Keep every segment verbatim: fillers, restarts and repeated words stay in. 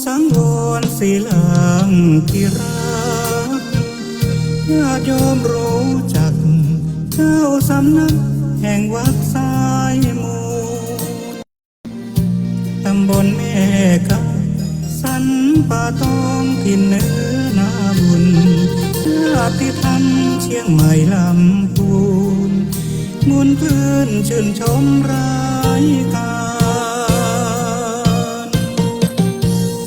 สังวรศิลางคิรัก ญาติโยมฮู้จัก เจ้าสำนักแห่งวัดสายมูล ตำบลแม่กา สันป่าตอง ถิ่นเหนือนาบุญ ญาติธรรมเชียงใหม่ลำพูน มวลคลื่นชื่นชมรายก๋าน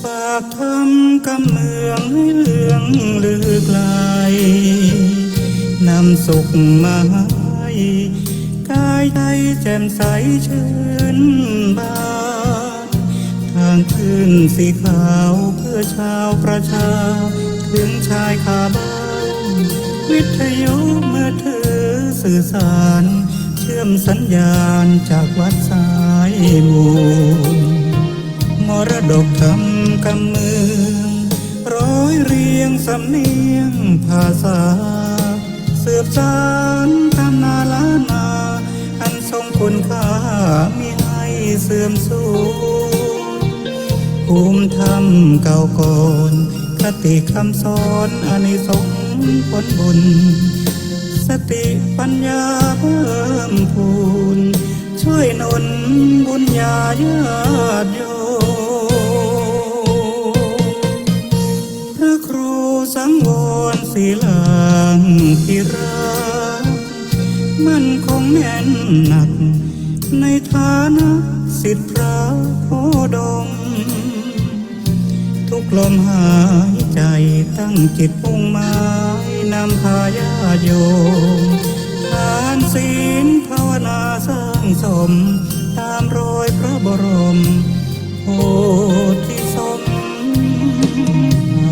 ฝากธรรมกำเมืองหื้อเลื่องลือไกล นำสุขมาให้ ก๋ายใจ๋แจ่มใสชื่นบาน ทางคลื่นสีขาวเพื่อชาวประชา เถิงชายคาบ้าน วิทยุมือถือสื่อสาร เชื่อมสัญญาณจากวัดสายมูล มรดกธรรมกำเมือง ร้อยเรียงสำเนียงภาษา สืบสานตำนานล้านนา อันทรงคุณค่ามิให้เสื่อมสูญ ภูมิธรรมเก่าก่อน คติคำสอนอานิสงส์ผลบุญ สติปัญญาเพิ่มพูน ช่วยหนุนบุญญาญาติโยม พระครูสังวรศิลางคิรัก มั่นคงแน่นหนัก ในฐานะศิษย์พระโคดม ทุกลมหายใจ๋ตั้งจิตมุ่งหมาย นำพาญาติโยม ทานศีลภาวนาสร้างสม ต๋ามรอยพระบรมโพธิสม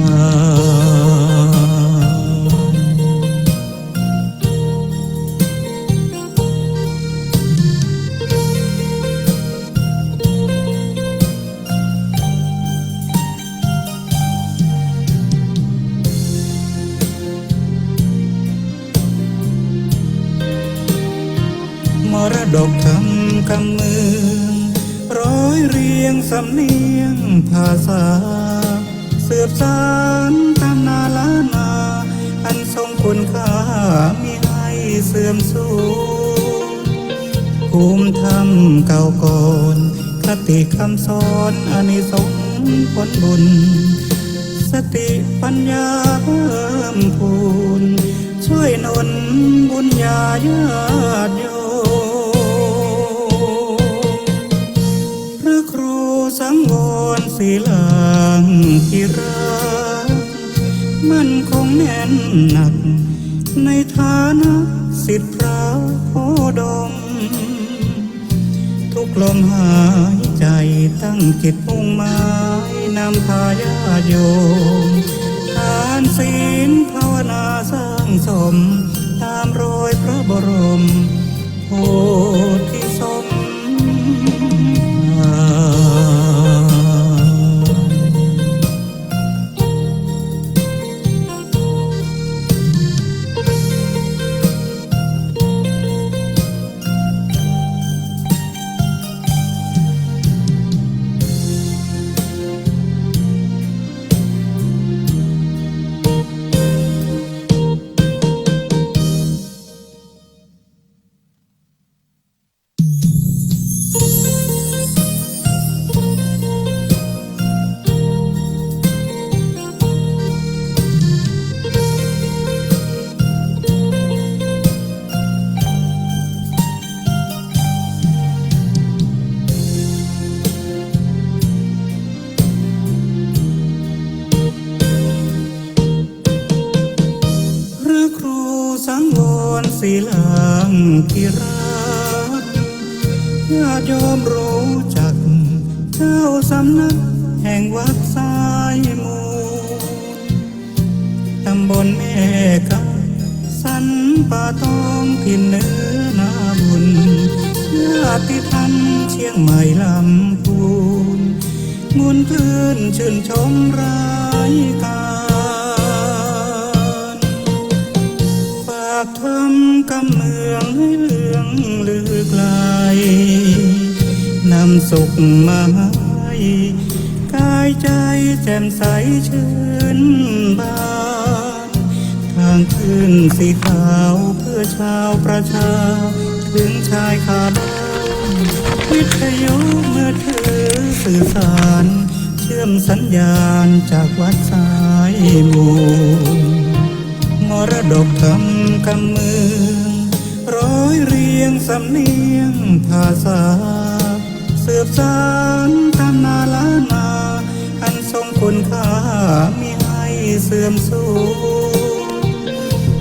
ภาร มรดกธรรมกำเมือง ร้อยเรียงสำเนียงภาษา สืบสานตำนานล้านนา อันทรงคุณค่ามิให้เสื่อมสูญ ภูมิธรรมเก่าก่อน คติคำสอนอานิสงส์ผลบุญ สติปัญญาเพิ่มพูน ช่วยหนุนบุญญาญาติโยม พระครูสังวรศิลางคิรัก มั่นคงแน่นหนัก ในฐานะศิษย์พระโคดม ทุกลมหายใจ๋ตั้งจิตมุ่งหมาย นำพาญาติโยม ทานศีลภาวนาสร้างสม ต๋ามรอยพระบรม โพธิสมภาร พระครูสังวรศิลางคิรัก ญาติโยมฮู้จัก เจ้าสำนักแห่งวัดสายมูล ต๋ำบลแม่กา สันป่าตอง ถิ่นเหนือนาบุญ ญาติธรรมเชียงใหม่ลำพูน มวลคลื่นชื่นชมรายก๋าน ฝากธรรมกำเมืองหื้อเลื่องลือไกล นำสุขมาให้ก๋าย ใจแจ่มใสชื่นบาน ทางขึ้นสีขาวเพื่อชาวประชา ถึงชายคาบ้าน วิทยุมือถือสื่อสาร เชื่อมสัญญาณจากวัดสายมูล มรดกธรรมกำเมือง ร้อยเรียงสำเนียงภาษา สืบสานตำนานล้านนา อันทรงคุณค่ามิให้เสื่อมสูญ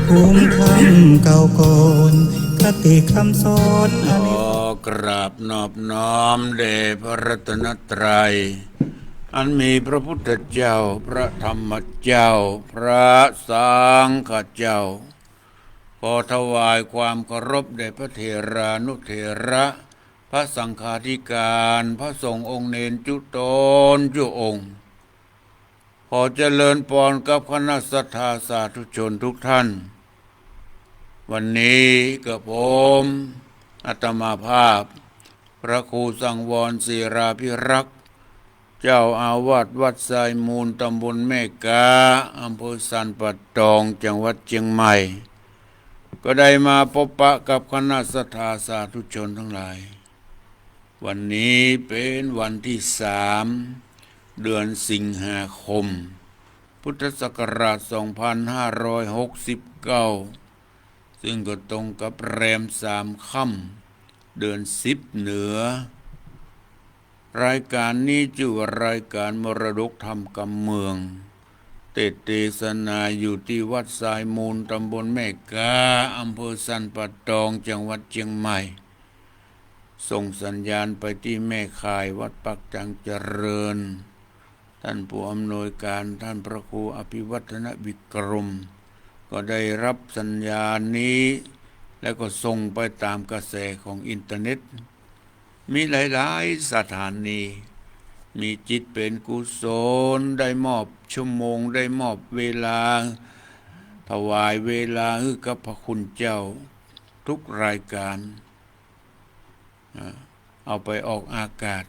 ภูมิธรรมเก่าก่อน คติคำสอนอัน ขอกราบนอบน้อมแด่พระรัตนตรัย อันมีพระพุทธเจ้า พระธรรมเจ้า พระสังฆเจ้า ขอถวายความเคารพแด่พระเถรานุเถระ พระสังฆาธิการ พระสงฆ์องค์เณรจุ๊ตนจุ๊องค์ ขอเจริญปอนกับคณะศรัทธาสาธุชนทุกท่าน วันนี้กระผมอาตมาภาพ พระครูสังวรศิราภิรักษ์ เจ้าอาวาสวัดทรายมูล ตำบลแม่ก๊า อำเภอสันป่าตอง จังหวัดเชียงใหม่ ก็ได้มาพบปะกับคณะศรัทธาสาธุชนทั้งหลาย วันนี้เป๋นวันตี้สาม เดือนสิงหาคม พุทธศักราชสองพันห้าร้อยหกสิบเก้า ซึ่งก็ตรงกับแรมสามค่ำ เดือนสิบเหนือ รายการนี้จื้อว่ารายการมรดกธรรมกำเมือง เตสน์เตสนาอยู่ตี้วัดทรายมูล ตำบลแม่ก๊า อำเภอสันป่าตอง จังหวัดเชียงใหม่ ส่งสัญญาณไปตี้แม่ข่ายวัดปากจังเจริญ ท่านผู้อำนวยการ ท่านพระครูอภิวัฒนวิกรม ก็ได้รับสัญญาณนี้ แล้วก็ส่งไปตามกระแสของอินเทอร์เน็ต มีหลายๆ สถานี มีจิตเป๋นกุศล ได้มอบชั่วโมง ได้มอบเวลา ถวายเวลาหื้อกับพระคุณเจ้า ทุกรายการ อ่า เอาไปออกอากาศ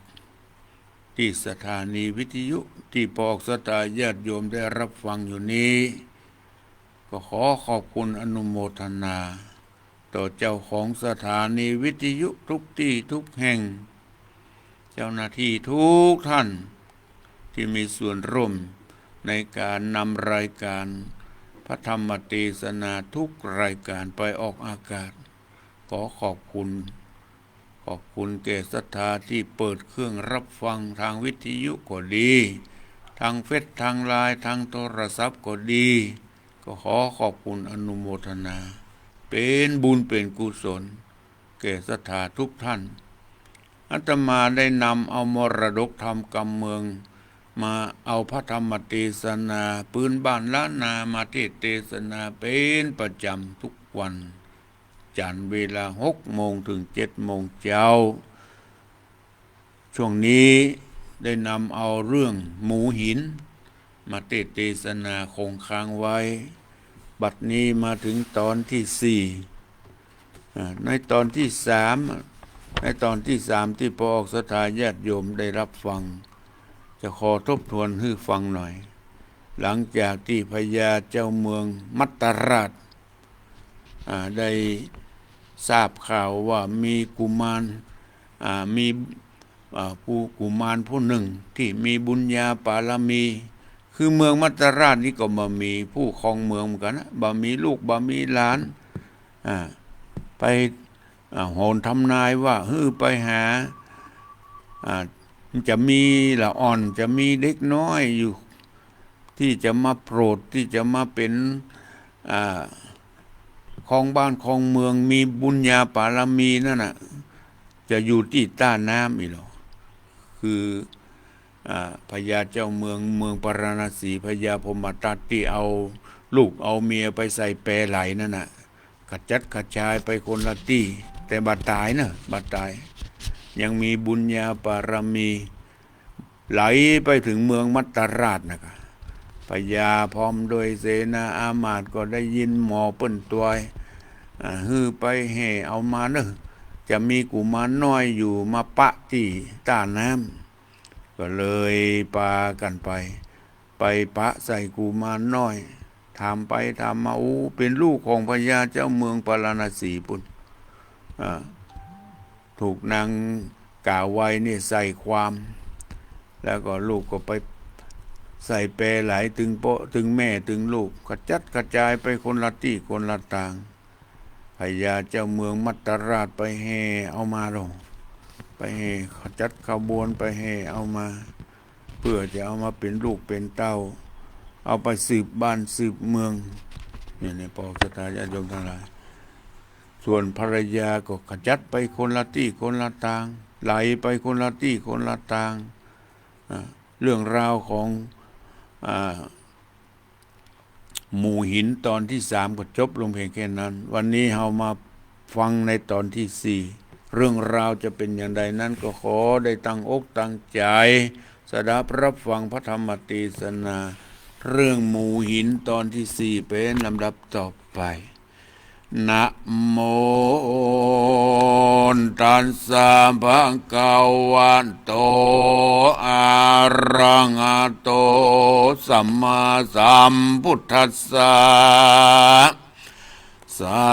ตี้สถานีวิทยุ ตี้ปอศรัทธาญาติโยมได้รับฟังอยู่นี้ ก็ขอขอบคุณอนุโมทนา ต่อเจ้าของสถานีวิทยุทุกตี้ทุกแห่ง เจ้าหน้าที่ทุกท่าน ตี้มีส่วนร่วมในก๋านนำรายการพระธรรมเตสนาทุกรายการไปออกอากาศ ขอขอบคุณ ขอบคุณแก่ศรัทธาตี้เปิดเครื่องรับฟังตางวิทยุก็ดี ตางเฟซ ตางไลน์ ตางโทรศัพท์ก็ดี ก็ขอขอบคุณอนุโมทนา เป๋นบุญเป๋นกุศล แก่ศรัทธาทุกท่าน อาตมาได้นำเอามรดกธรรมกำเมือง มาเอาพระธรรมเตสนาปื๊นบ้านล้านนามาเตสน์เตสนาเป๋นประจ๋ำทุกวันจันทร์เวลาหกโมงเถิงเจ็ดโมงเจ๊า ช่วงนี้ได้นำเอาเรื่องหมูหินมาเตสน์เตสนาคงค้างไว้ บัดนี้มาเถิงตอนตี้สี่ อ่า ในตอนตี้สาม ในตอนตี้สามตี้ปอศรัทธาญาติโยมได้รับฟัง จะขอทบทวนหื้อฟังหน่อย หลังจากตี้พญาเจ้าเมืองมัตตราช อ่า ได้ทราบข่าวว่ามีกุมาร อ่า มี อ่า ผู้กุมารผู้นึ่งตี้มีบุญญาปารมี คือเมืองมัตตราชนี่ก็บ่มีผู้ครองเมืองเหมือนกั๋นนะ บ่มีลูก บ่มีหลาน อ่า ไป อ่า โหนทำนายว่า หื้อไปหา อ่า จะมีละอ่อน จะมีเด็กน้อยอยู่ ตี้จะมาโปรด ตี้จะมาเป๋น อ่า ครองบ้านครองเมือง มีบุญญาปารมีนั่นน่ะ จะอยู่ตี้ต้าน้ำอี้หลอ คือ อ่า พญาเจ้าเมือง เมืองพาราณสี พญาพรหมทัตตี้เอาลูกเอาเมียไปใส่แปไหลนั่นน่ะ กระจัดกระจายไปคนละตี้ แต่บ่ต๋ายเนาะ บ่ต๋าย ยังมีบุญญาปารมี ไหลไปเถิงเมืองมัตตราชนะกะ พญาพร้อมด้วยเสนาอามาตย์ก็ได้ยินหมอเปิ้นตวย อ่า หื้อไปแห่เอามาเนาะ จะมีกุมารน้อยอยู่มาปะตี้ต้าน้ำ ก็เลยปากั๋นไป ไปปะใส่กุมารน้อย ถามไปถามมา โอ้ เป๋นลูกของพญาเจ้าเมืองพาราณสีปุ้น อ่า ถูกนางก๋าไวนี่ใส่ความ แล้วก็ลูกก็ไปใส่แปไหลตึงเป๊าะตึงแม่ตึงลูก กระจัดกระจายไปคนละตี้คนละตาง พญาเจ้าเมืองมัตตราชไปแห่เอามาลง ไปแห่จัดขบวนไปแห่เอามา เปื้อจะเอามาเป๋นลูกเป๋นเต้า เอาไปสืบบ้านสืบเมือง เนี่ย เนี่ย ปองศรัทธาญาติโยมตังหลาย ส่วนภรรยาก็กระจัดไปคนละตี้คนละตาง ไหลไปคนละตี้คนละตาง อ่า เรื่องราวของ อ่า หมู่หินตอนตี้สามก็จบลงเพียงแค่นั้น วันนี้เฮามาฟังในตอนตี้สี่ เรื่องราวจะเป๋นอย่างใดนั้นก็ขอได้ตั้งอกตั้งใจ๋ สดับรับฟังพระธรรมเตสนา เรื่องหมู่หินตอนตี้สี่เป๋นลำดับต่อไป นะโม ตัสสะ ภะคะวะโต อะระหะโต สัมมาสัมพุทธัสสะ สา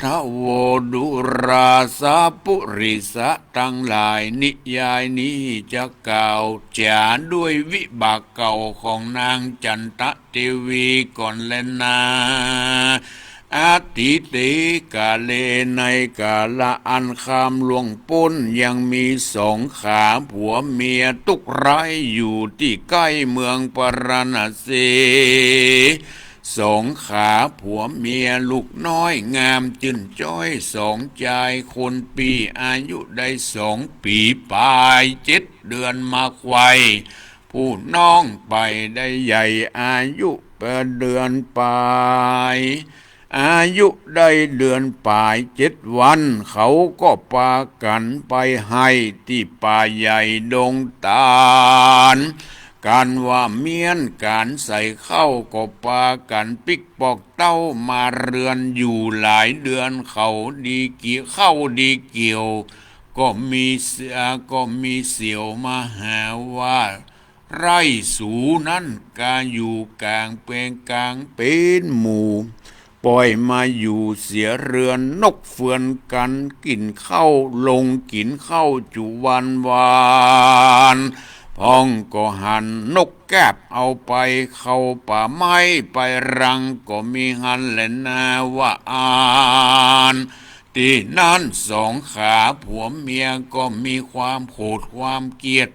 ธโว ดูราสะ ปุริสะตังหลาย นิยายนี้จะกล่าวจ๋าด้วยวิบากเก่าของนางจันตะเตวีก่อนแลนา อทิเต กาเล ในกาละอันข้ามล่วงป๊น ยังมีสองขาผัวเมียตุ๊กไร้อยู่ตี้ใก้เมืองพาราณสี สองขาผัวเมียลูกน้อยงามจื้นจ้อยสองจาย คนปี้อายุได้สองปี๋ป๋ายเจ็ดเดือนมาใฝ่ ผู้น้องไปได้ใหญ่อายุแปดเดือนป๋าย อายุได้เดือนป๋ายเจ็ดวัน เขาก็ปากั๋นไปไฮ่ตี้ป่าใหญ่ดงตาล ก๋านว่าเมี้ยนก๋านใส่ข้าวก็ปากั๋นปิ๊กปอกเต้ามาเรือนอยู่หลายเดือน เขาดีเกี่ยว ข้าวดีเกี่ยว ก็มีเสีย ก็มีเสี่ยวมาหาว่า ไร่สูนั้นกาอยู่ก๋างเปงก๋างเป๋นหมู่ ป่อยมาอยู่เสียเรือน นกเฟือนกั๋นกิ๋นข้าว ลงกิ๋นข้าวจุวันวาน พ่องก็หันนกกาบเอาไปเข้าป่าไม้ ไปรังก็มีหั้นแลนาว่าอั้น ตี้นั้นสองขาผัวเมียก็มีความโขดความเกลียด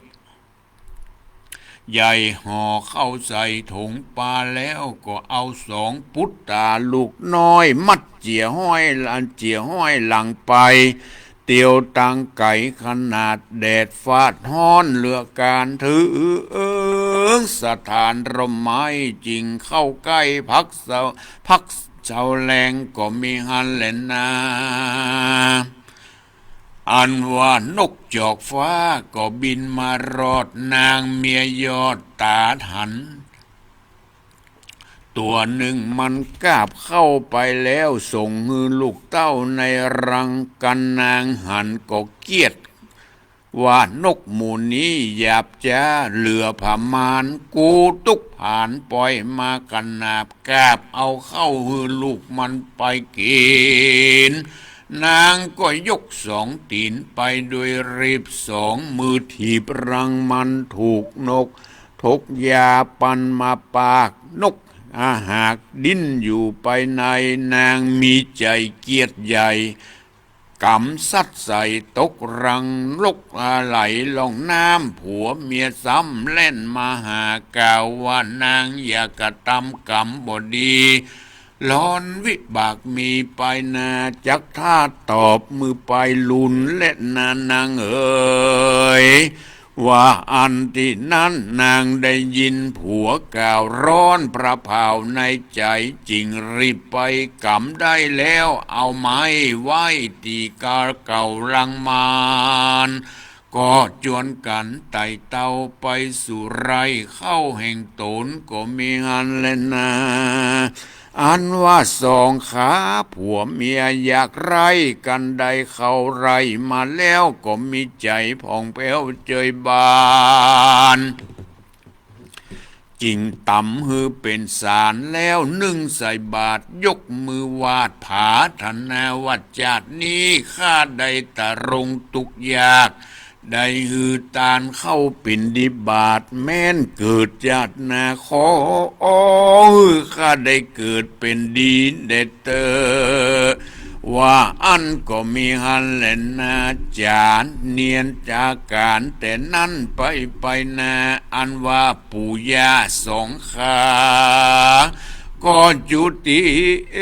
ใหญ่ห่อข้าวใส่ถงปาแล้วก็เอาสองปุตตาลูกน้อยมัดเจี๋ยห้อยหลัง เจี๋ยห้อยหลังไป เตียวตางไก๋ขนาดแดดฟาดฮ้อนเหลือก๋าน เถิงสถานร่มไม้จึงเข้าใก้พักเซา พักเซาแลงก็มีหั้นแลนา อันว่านกจอกฟ้าก็บินมารอดนางเมียยอดต๋าหัน ตั๋วนึ่งมันกาบเข้าไปแล้ว ส่งหื้อลูกเต้าในรังกั๋น นางหันก็เกลียด ว่านกหมู่นี้หยาบจ๊าเหลือผะมาล กูตุ๊กผานป่อยมาขนาบกาบเอาเข้าหื้อลูกมันไปกิ๋น นางก็ยกสองตี๋นไปโดยรีบ สองมือถีบรังมัน ถูกนกถกยาปันมาปาก นกอาหากดิ้นอยู่ไปใน นางมีใจ๋เกลียดใหญ่ ก๋ำสัตว์ใส่ตกรัง นกอาไหลล่องน้ำ ผัวเมียซ้ำแล่นมาหากล่าวว่านางอย่ากระตำกรรมบ่ดี หล่อนวิบากมีไปนา จักถ้าตอบมือไปลุนแลนานางเอ๋ย ว่าอั้นตี้นั้นนางได้ยินผัวกล่าวร้อนพระพาวในใจ๋ จึงรีบไปก๋ำได้แล้วเอาไม้ไว้ตี้กาเก่ารังมัน ก็จวนกั๋นไต่เต้าไปสู่ไร่ข้าวแห่งต๋นก็มีหั้นแลนา เ อันว่าสองขาผัวเมียอยากไร้กั๋น ได้เข้าไร่มาแล้วก็มีใจ๋ผ่องแผ้วเจิยบาน จึงตำหื้อเป๋นสารแล้วนึ่งใส่บาตร ยกมือวาดผาถนาว่า จาตินี้ข้าได้ตะรงตุ๊กข์ยาก ได้หื้อตานเข้าปิณฑบาต แม้นเกิดจาติหน้าขอหื้อข้าได้เกิดเป๋นดีแด่เต๊อะ ว่าอั้นก็มีหั้นแลนาจ๋า เนียนจากก๋านแต่นั้นไป ไปนา อันว่าปู่ย่าสองขา ก็จุติเอ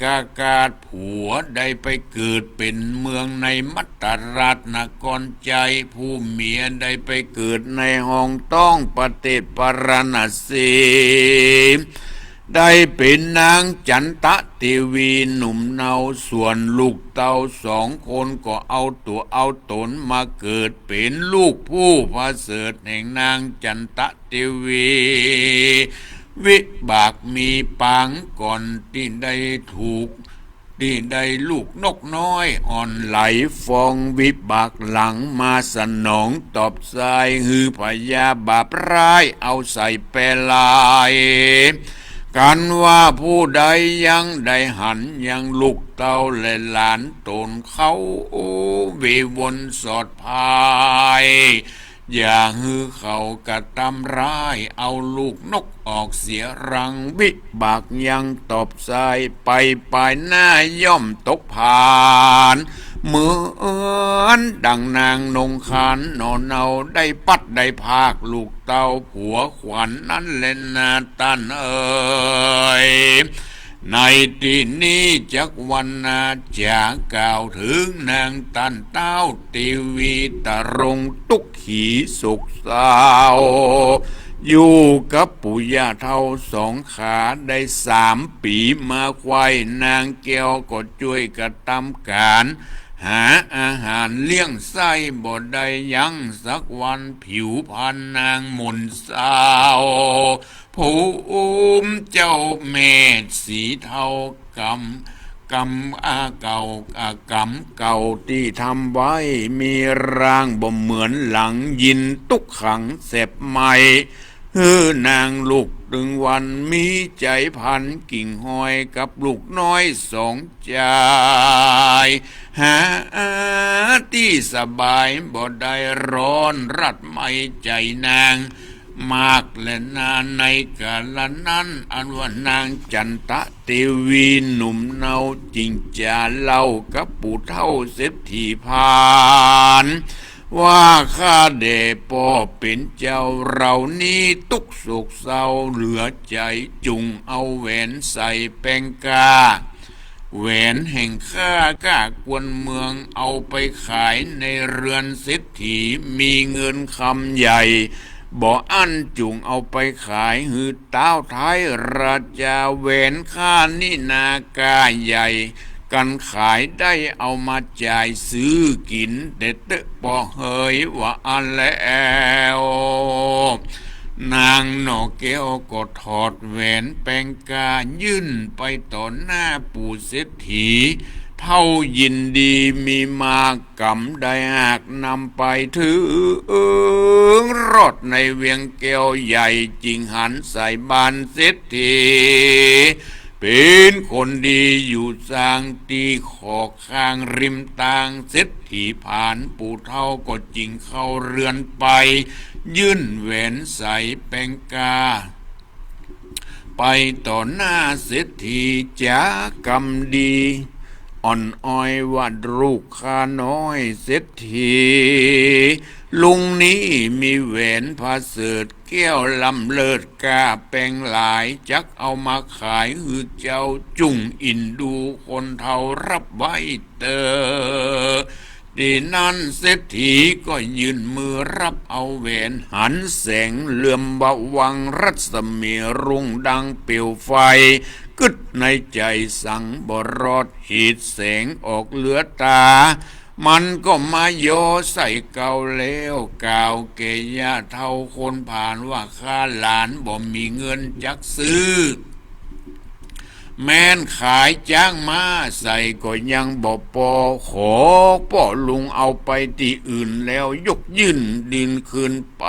กากาศ ผัวได้ไปเกิดเป๋นเมืองในมัตตราชนครใจ๋ ผู้เมียได้ไปเกิดในห้องต๊องประเทศปาราณสี ได้เป๋นนางจันตะเตวีหนุ่มเนา ส่วนลูกเต้าสองคนก็เอาตั๋วเอาต๋นมาเกิดเป๋นลูกผู้ประเสริฐแห่งนางจันตะ เตวี วิบากมีปางก่อนตี้ได้ถูก ตี้ได้ลูกนกน้อยอ่อนไหลฟอง วิบากหลังมาสนองตอบสาย หื้อพยาบาปร้ายเอาใส่แปรลาย กั๋นว่าผู้ใดยังได้หันยังลูกเต้าและหลานต๋นเข้า โอ เววนสอดภาย อย่าหื้อเขากระตำร้าย เอาลูกนกออกเสียรัง วิบากยังตอบสาย ไปปายหน้าย่อมตกผาน เหมือนดังนางนงครรภ์หน่อเนา ได้ปัดได้พรากลูกเต้าผัวขวัญนั้นแลนาต้านเอ๋ย ในตี้นี้จักวรรณนาจ๋ากล่าวเถิงนางต้านเต้าเตวีตะรงตุ๊กข์ขีโศกเศร้า อยู่กับปู่ย่าเฒ่าสองขาได้สามปี๋มา ใคว่นางแก้วก็จ้วยกระตำก๋าน หาอาหารเลี้ยงใส้บ่ได้ยั้งสักวัน ผิวพรรณนางหม่นเศร้า ภูมิเจ้าแม่สีเทากำ กำ อา เก่า อากรรมเก่าตี้ทำไว้ มีร่างบ่เหมือนหลัง ยินตุ๊กข์ขังแสบไหม้ หื้อนางลุกตึงวัน มีใจ๋พันกิ่งฮอยกับลูกน้อยสองจาย หาตี้สบายบ่ได้ ร้อนรัดไหม้ใจ๋นาง มากแลนา ในกาละนั้น อันว่านางจันตะเตวีหนุ่มเนา จึงจ๋าเล่ากับปู่เฒ่าเศรษฐีพราหมณ์ ว่าข้าแด่ป้อเป๋นเจ้าเหล่านี้ตุ๊กข์โศกเศร้าเหลือใจ๋ จุ่งเอาแหวนใส่แป้งก้า แหวนแห่งข้า ก้ากวนเมือง เอาไปขายในเฮือนเศรษฐี มีเงินคำใหญ่ บ่อั้นจุ่งเอาไปขายหื้อต้าวไท้ราจา แหวนข้านี้นาก้าใหญ่ กันขายได้เอามาจ่ายซื้อกิ๋น แต่เต๊อะป้อเหย ว่าอั้นแล้ว นางหน่อแก้วก็ถอดแหวนแป้งก้า ยื่นไปต่อหน้าปู่เศรษฐี เฒ่ายินดีมีมาก กำได้หากนำไปเถิงรอดในเวียงแก้วใหญ่ จึงหันใส่บ้านเศรษฐี เป๋นคนดีอยู่สร้างตี้ขอข้างริมตาง เศรษฐีผ่านปู่เฒ่าก็จึงเข้าเฮือนไป ยื่นแหวนใส่แป้งก้า ไปต่อหน้าเศรษฐีจ๋ากำดี อ่อนอ้อยว่าลูกข้าน้อยเศรษฐี ลุงนี้มีแหวนประเสริฐแก้วล้ำเลิศก้าแป้งหลาย จักเอามาขายหื้อเจ้า จุ่งอินดูคนเฒ่าฮับไว้เต๊อะ ตี้นั้นเศรษฐีก็ยื่นมือฮับเอาแหวน หันแสงเหลื่อมวาวัง รัศมีรุ่งดังเปลวไฟ กึ๊ดในใจ๋สังบ่รอด เหตุแสงออกเหลือต๋า มันก็มาย่อใส่เกล้าแล้ว กล่าวแก่ย่าเฒ่าคนผ่านว่า ข้าหลานบ่มีเงินจักซื้อ แม้นขายจ๊างม้าใส่ก็ยังบ่ปอ ขอป้อลุงเอาไปตี้อื่นแล้วยกยื่นดินคืนไป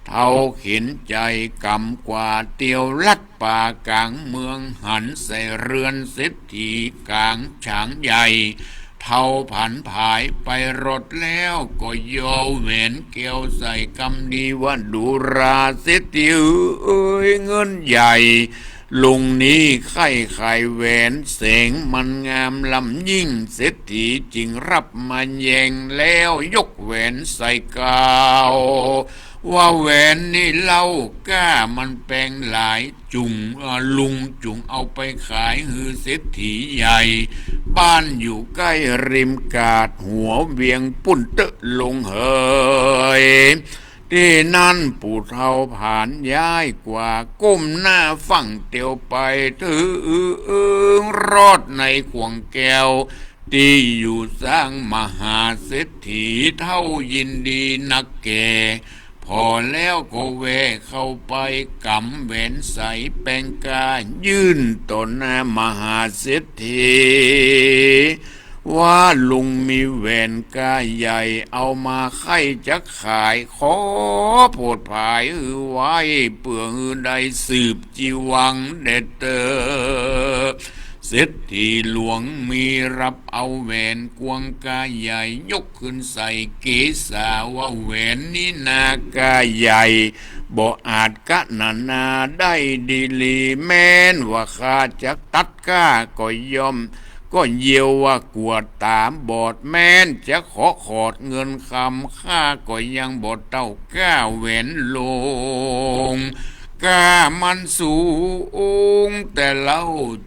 เฒ่าเข็ญใจ๋ก๋ำกว่าเตียวลัดป่ากล๋างเมือง หันใส่เฮือนเศรษฐีก๋างฉางใหญ่ เฒ่าผันผายไปรอดแล้วก็ยอแหวนแก้วใส่กำดีว่า ดูราเศรษฐีเอ๋ย เงินใหญ่ลุงนี้ใค่ขายแหวน แสงมันงามล้ำยิ่ง เศรษฐีจึงฮับมาแยง แล้วยกแหวนใส่กาว ว่าแหวนนี้เล่าก้ามันแปงหลาย จุ่ง เอ่อ ลุงจุ่งเอาไปขายหื้อเศรษฐีใหญ่ บ้านอยู่ใก้ริมกาดหัวเวียงปุ้นเต๊อะลุงเหย ตี้นั้นปู่เฒ่าผานย้ายกว่า ก้มหน้าฟั่งเตียวไป เถิงรอดในข่วงแก้ว ตี้อยู่ซ้างมหาเศรษฐี เฒ่ายินดีนักแก่ ผ่อแล้วก็แว่เข้าไป ก๋ำแหวนใสแปงก้า ยื่นต่อหน้ามหาเศรษฐี ว่าลุงมีแหวนก้าใหญ่ เอามาใค่จักขาย ขอโผดผายหื้อไว้ เปื้อหื้อได้สืบจีวังแด่เต๊อะ เศรษฐีหลวงมีฮับเอาแหวนกวงก้าใหญ่ ยกขึ้นใส่เกศา ว่าแหวนนี้นาก้าใหญ่ บ่อาจกะนานาได้ดีหลี แม้นว่าข้าจักตัดก้าก็ย่อม ก็เยียวว่ากวดต๋าบอด แม้นจะขอขอดเงินคำ ข้าก็ยังบ่เต้าก้าแหวนลุง ก้ามันสูง แต่เล่า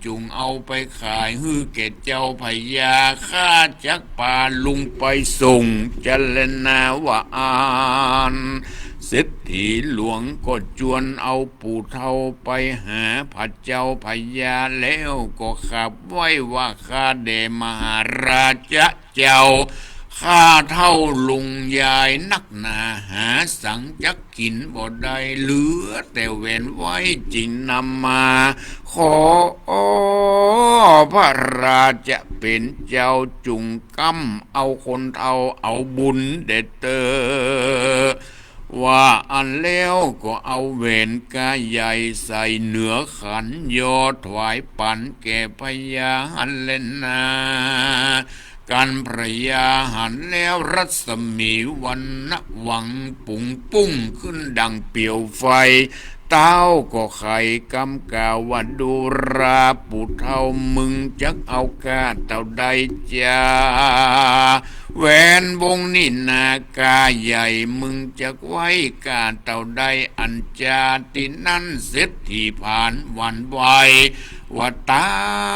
จุ่งเอาไปขายหื้อแก่เจ้าพญา ข้าจักปาลุงไปส่ง จะแลนาว่าอั้น เศรษฐีหลวงก็จวนเอาปู่เฒ่าไปหาพระเจ้าพญา แล้วก็ขับไหว้ว่า ข้าแด่มหาราชะ เจ้า ข้าเฒ่าลุงยายนักหนา หาสังจักกิ๋นบ่ได้ เหลือแต่แหวนไว้ จึงนำมา ขอพระราชะเป๋นเจ้าจุ่งกำเอาคนเฒ่าเอาบุญแด่เต๊อะ ว่าอั้นแล้วก็เอาแหวนก้าใหญ่ใส่เหนือขัน ยอถวายปั๋นแก่พญาหันแลนา กันพระยาหันแล้วรัศมีวรรณะหวังปุงปุ้งขึ้นดังเปลวไฟ เต้าก็ไขกำกล่าวว่า ดูราปู่เฒ่า มึงจักเอาก้าเต้าใดจา แหวนวงนี้นาก้าใหญ่ มึงจักไว้ก้าเต้าใด อั้นจา ตี้นั้นเศรษฐีผานหวั่นไหว ว่าต๋า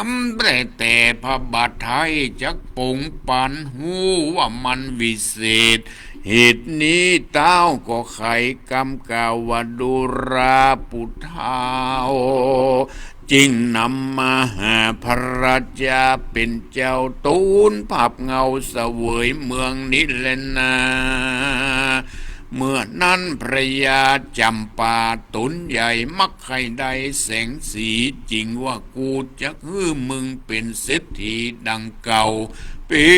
มแต่แต่พระบาทไทยจักปงปั๋น ฮู้ว่ามันวิเศษ เหตุนี้เต้าก็ไขกำกล่าวว่า ดูราปู่เฒ่า จึงนำมาหาพระราชาเป๋นเจ้า ตูนผับเงาเสวยเมืองนี้แลนา เมื่อนั้นพระยาจ๋ำปาต๋นใหญ่มักใค่ได้แสงสี จึงว่า กูจักหื้อมึงเป๋นเศรษฐีดังเก่า เป๋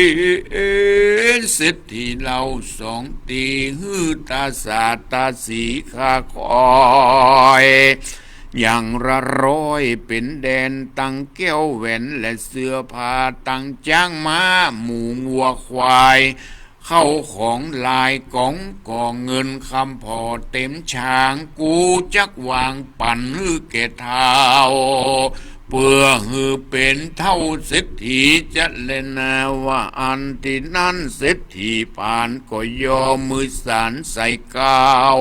นเศรษฐีเล่าสองตี้ หื้อต๋าสาต๋าสีข้าคอย อย่างละร้อยเป๋นแดน ตังแก้วแหวนและเสื้อผ้า ตังจ๊างม้าหมูงัวควาย เข้าของหลายก๋อง ก่อเงินคำผ่อเต๋มชาง กูจักวางปั๋นหื้อแก่เฒ่า เปื้อหื้อเป๋นเฒ่าเศรษฐี จะแลนาว่าอั้น ตี้นั้นเศรษฐีผานก็ยอมือสานใส่กาว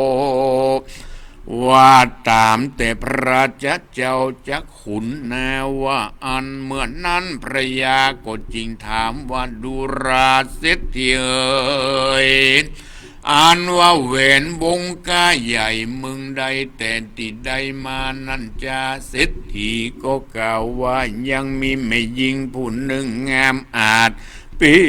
ว่าต๋ามแต่พระราชาเจ้าจักขุนนาว่าอั้น เมื่อนั้นพระยาก็จึงถามว่า ดูราเศรษฐีเอ๋ย อันว่าแหวนวงก้าใหญ่มึงได้แต่ตี้ใดมานั้นจา เศรษฐีก็กล่าวว่า ยังมีแม่ญิงผู้นึ่งงามอาจ เป๋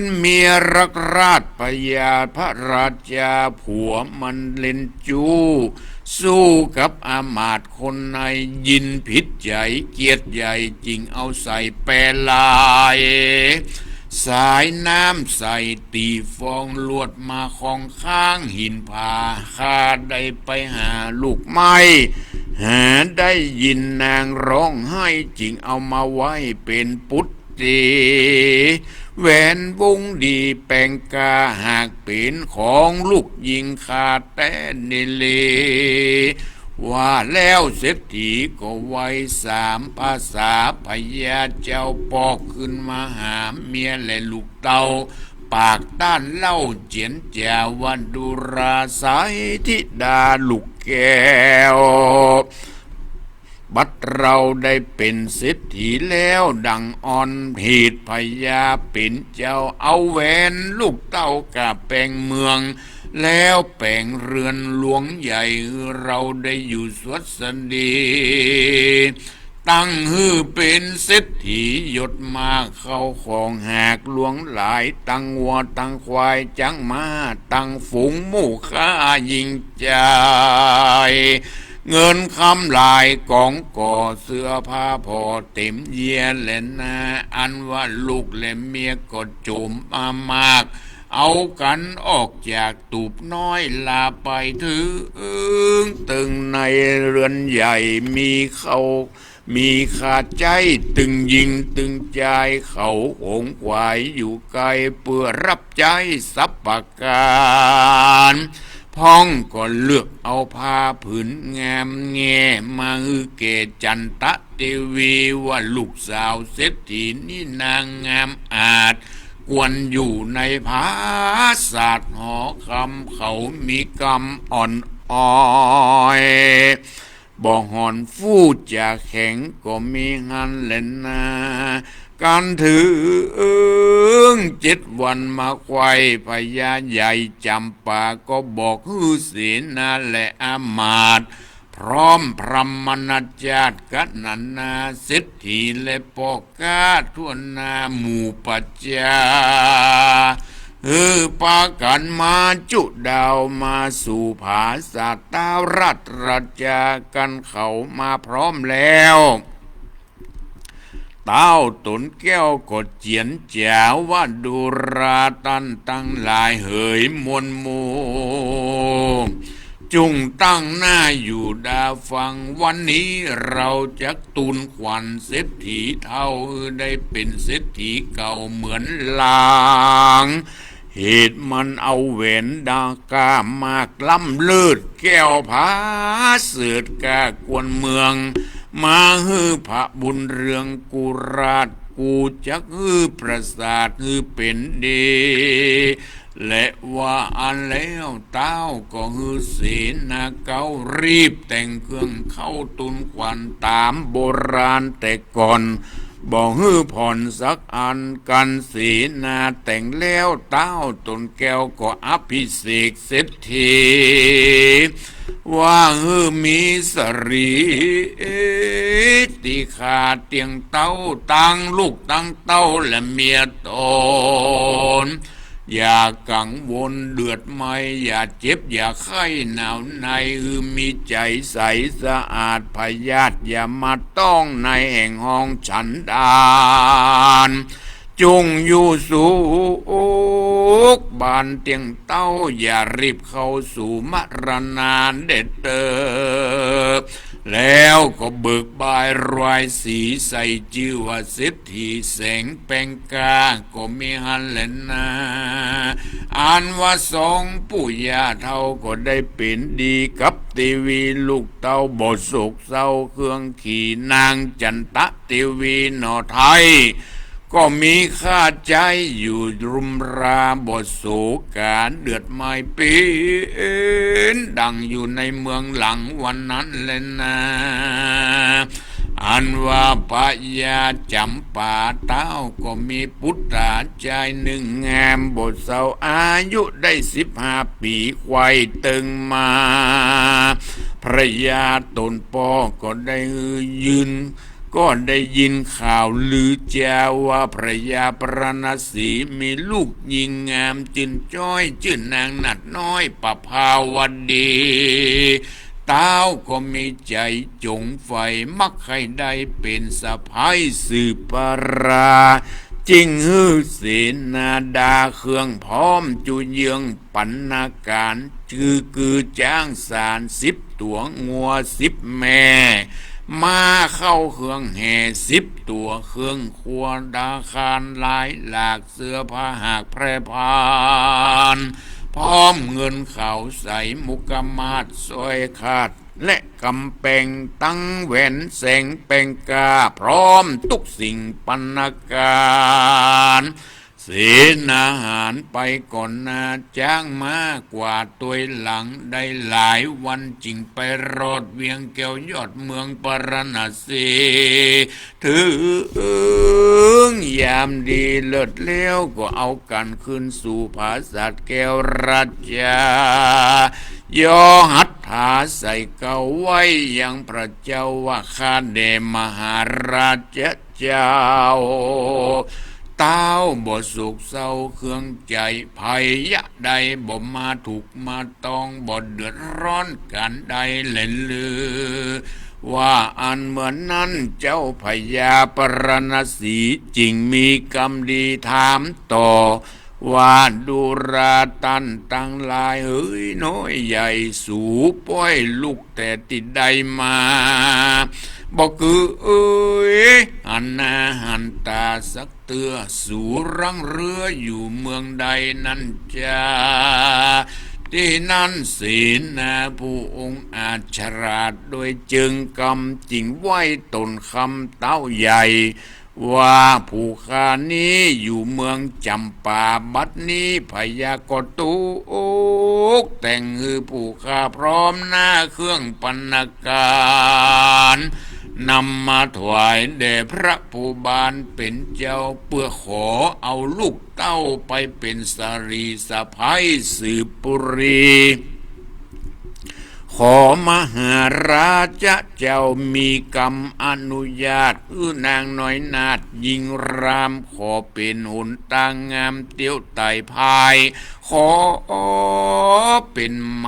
นเมียรักราช พญาพระราชาผัวมันเล่นจู้ สู้กับอำมาตย์คนใน ยินผิดใจ๋เกลียดใหญ่ จึงเอาใส่แปลาย สายน้ำใส่ตี้ฟอง ลวดมาคองข้างหินผา ข้าได้ไปหาลูกไม้ หาได้ยินนางฮ้องไห้ จึงเอามาไว้เป๋นปุต ติ แหวนวงดีแป๋งกา หากเป๋นของลูกญิงข้าแต๊นิเล ว่าแล้วเศรษฐีก็ไหว้สามภาษา พญาเจ้าปอกขึ้นมาหาเมียและลูกเต้า ปากต้านเล่าเจียนจ๋าว่า ดูราสายธิดาลูกแก้ว บัดเราได้เป๋นเศรษฐีแล้วดั่งอ่อน เหตุพญาเป๋นเจ้าเอาแหวนลูกเต้าก้าแป๋งเมือง แล้วแป๋งเฮือนหลวงใหญ่ เราได้อยู่สวัสดี ตั้งหื้อเป๋นเศรษฐียศมาก เข้าของหากหลวงหลาย ตังวัวตังควายจังม้า ตังฝูงหมู่ข้ายิ่งใจ๋ เงินคำหลายก๋องก่อ เสื้อผ้าผ่อเต๋มเยียะแลนา อันว่าลูกและเมียก็โจ๋มมามาก เอากั๋นออกจากตูบน้อย ลาไปเถิงเติงในเฮือนใหญ่ มีเข้า มีข้าใจ๊ตึงญิงตึงจาย เขาหงขวายอยู่ไกล เปื้อฮับใจ๊สัปปะก๋าน พ่องก็เลือกเอาผ้าผืนงามแง่ มาหื้อแก่จันตะเตวี ว่าลูกสาวเศรษฐีนี้นางงามอาจ ควรอยู่ในผาสาทหอคำ เขามีกำอ่อนอ้อย บ่ห่อนฟู่จ๋าแข็ง ก็มีหั้นแลนา กั๋นเถิงเจ็ดวันมาไขว่ พญาใหญ่จ๋ำปาก็บอกหื้อเสนาและอำมาตย์ พร้อมพรหมณาจาติ กะนานาเศรษฐีและป้อก๊าทั่วหน้าหมู่ประจา หื้อปากั๋นมาจุดาวมาสู่ผาสาท ท้าวราชราชากั๋นเขามาพร้อมแล้ว ต้าวต๋นแก้วก็เจียนจ๋าว่า ดูราต้านตังหลายเหยมวลหมู่ จุ่งตั้งหน้าอยู่ดาฟัง วันนี้เราจักตูนขวัญเศรษฐีเฒ่า ได้เป๋นเศรษฐีเก่าเหมือนลาง เหตุมันเอาแหวนดาก้ามากล้ำเลิศ แก้วผาเสริฐก้ากวนเมือง มาหื้อพระบุญเรืองกุราช กูจักหื้อประสาทหื้อเป๋นดี และว่าอั้นแล้วต้าวก็หื้อเสนาเก๊ารีบแต่งเครื่องเข้าตูนขวัญต๋ามโบราณแต่ก่อน บ่หื้อผ่อนสักอัน กั๋นเสนาแต่งแล้ว ต้าวต๋นแก้วก็อภิเษกเศรษฐี ว่าหื้อมีสะหรีติคาเตียงเต้า ตังลูกตังเต้าและเมียต๋น อย่ากังวลเดือดไหม้ อย่าเจ็บอย่าไข้หนาวใน หื้อมีใจ๋ใสสะอาด พยาธิอย่ามาต้องในแห่งห้องฉันดาน จุ่งอยู่สุขบานเตียงเต้า อย่ารีบเข้าสู่มรณาเด็ดเตอ แล้วก็เบิกบายรายสี ใส่จื้อว่าเศรษฐีแสงแป๋งกา ก็มีหั้นแลนา อันว่าสองปู่ย่าเฒ่าก็ได้เป๋นดีกับเตวีลูกเต้า บ่โศกเศร้าเครื่องขี นางจันตะเตวีหน่อไท้ ก็มีข้าใจ๊อยู่รุมรา บ่โศกาเดือดไหม้เป๋นดังอยู่ในเมืองหลังวันนั้นแลนา อันว่าพญาจ๋ำปาเต้าก็มีปุตตาจายนึ่งงาม บ่เซาอายุได้สิบห้าปี๋ ไขว่เติงมา พระยาต๋นป้อก็ได้ยืน ก็ได้ยินข่าวลือจาว่าพระยาปรณสีมีลูกญิงงามจื้นจ้อย จื้อนางนาฏน้อยประภาวดี เต้าก็มีใจ๋จ๋งใฝ่มักใค่ได้เป๋นสะใภ้สืบปรา จึงหื้อเสนาดาเครื่องพร้อมจุเยื้อง ปัณณาก๋าร คือ คือจ๊างสารสิบตั๋ว งัวสิบแม่ ม้าเข้าเครื่องแห่สิบตั๋ว เครื่องครัวตาคารหลายหลาก เสื้อผ้าหากแพร่พาน พร้อมเงินขาวใส มุกมาศ สร้อยคาด และกำแปง ตังแหวนแสงแปงกา พร้อมตุ๊กสิ่งปัณณาก๋าร เสนาหารไปก่อนหน้า จ๊างม้ากวาดตวยหลัง ได้หลายวันจึงไปรอดเวียงแก้วยอดเมืองปารณสี เถิงยามดีเลิศแล้วก็เอากั๋นคืนสู่ผาสาทแก้วราชา ยอหัตถาใส่เกล้าไหว้ยังพระเจ้าว่า ข้าแด่มหาราชเจ้า เต้าบ่โศกเศร้าเครื่องใจ๋ ภัยยะใดบ่มาถูกมาต้อง บ่เดือดร้อนก๋านใดแลลือ ว่าอันเมื่อนั้นเจ้าพญาปรณสีจึงมีกำดีถามต่อ ว่าดูราต้านตังหลายเหยน้อยใหญ่ สูป้อยลุกแต่ตี้ใดมา บ่คือเอ่ยหันหน้าหันต๋าสักเตื้อ สูรังเรืออยู่เมืองใดนั้นจา ตี้นั้นเสนาผู้องอาจฉลาดโดยเจิงกำ จึงไหว้ต๋นคำเต้าใหญ่ ว่าผู้ข้านี้อยู่เมืองจ๋ำปา บัดนี้พญาก็ตุ๊กแต่งหื้อผู้ข้าพร้อมหน้าเครื่องปัณณาก๋าร นำมาถวายแด่พระผู้บานเป๋นเจ้า เปื้อขอเอาลูกเต้าไปเป๋นสารีสะใภ้สืบปุรี ขอมหาราชเจ้ามีกำอนุญาต หื้อนางน้อยนาฏญิงราม ขอเป๋นหนตางามเตี้ยวไต่พาย ขอเป๋นไหม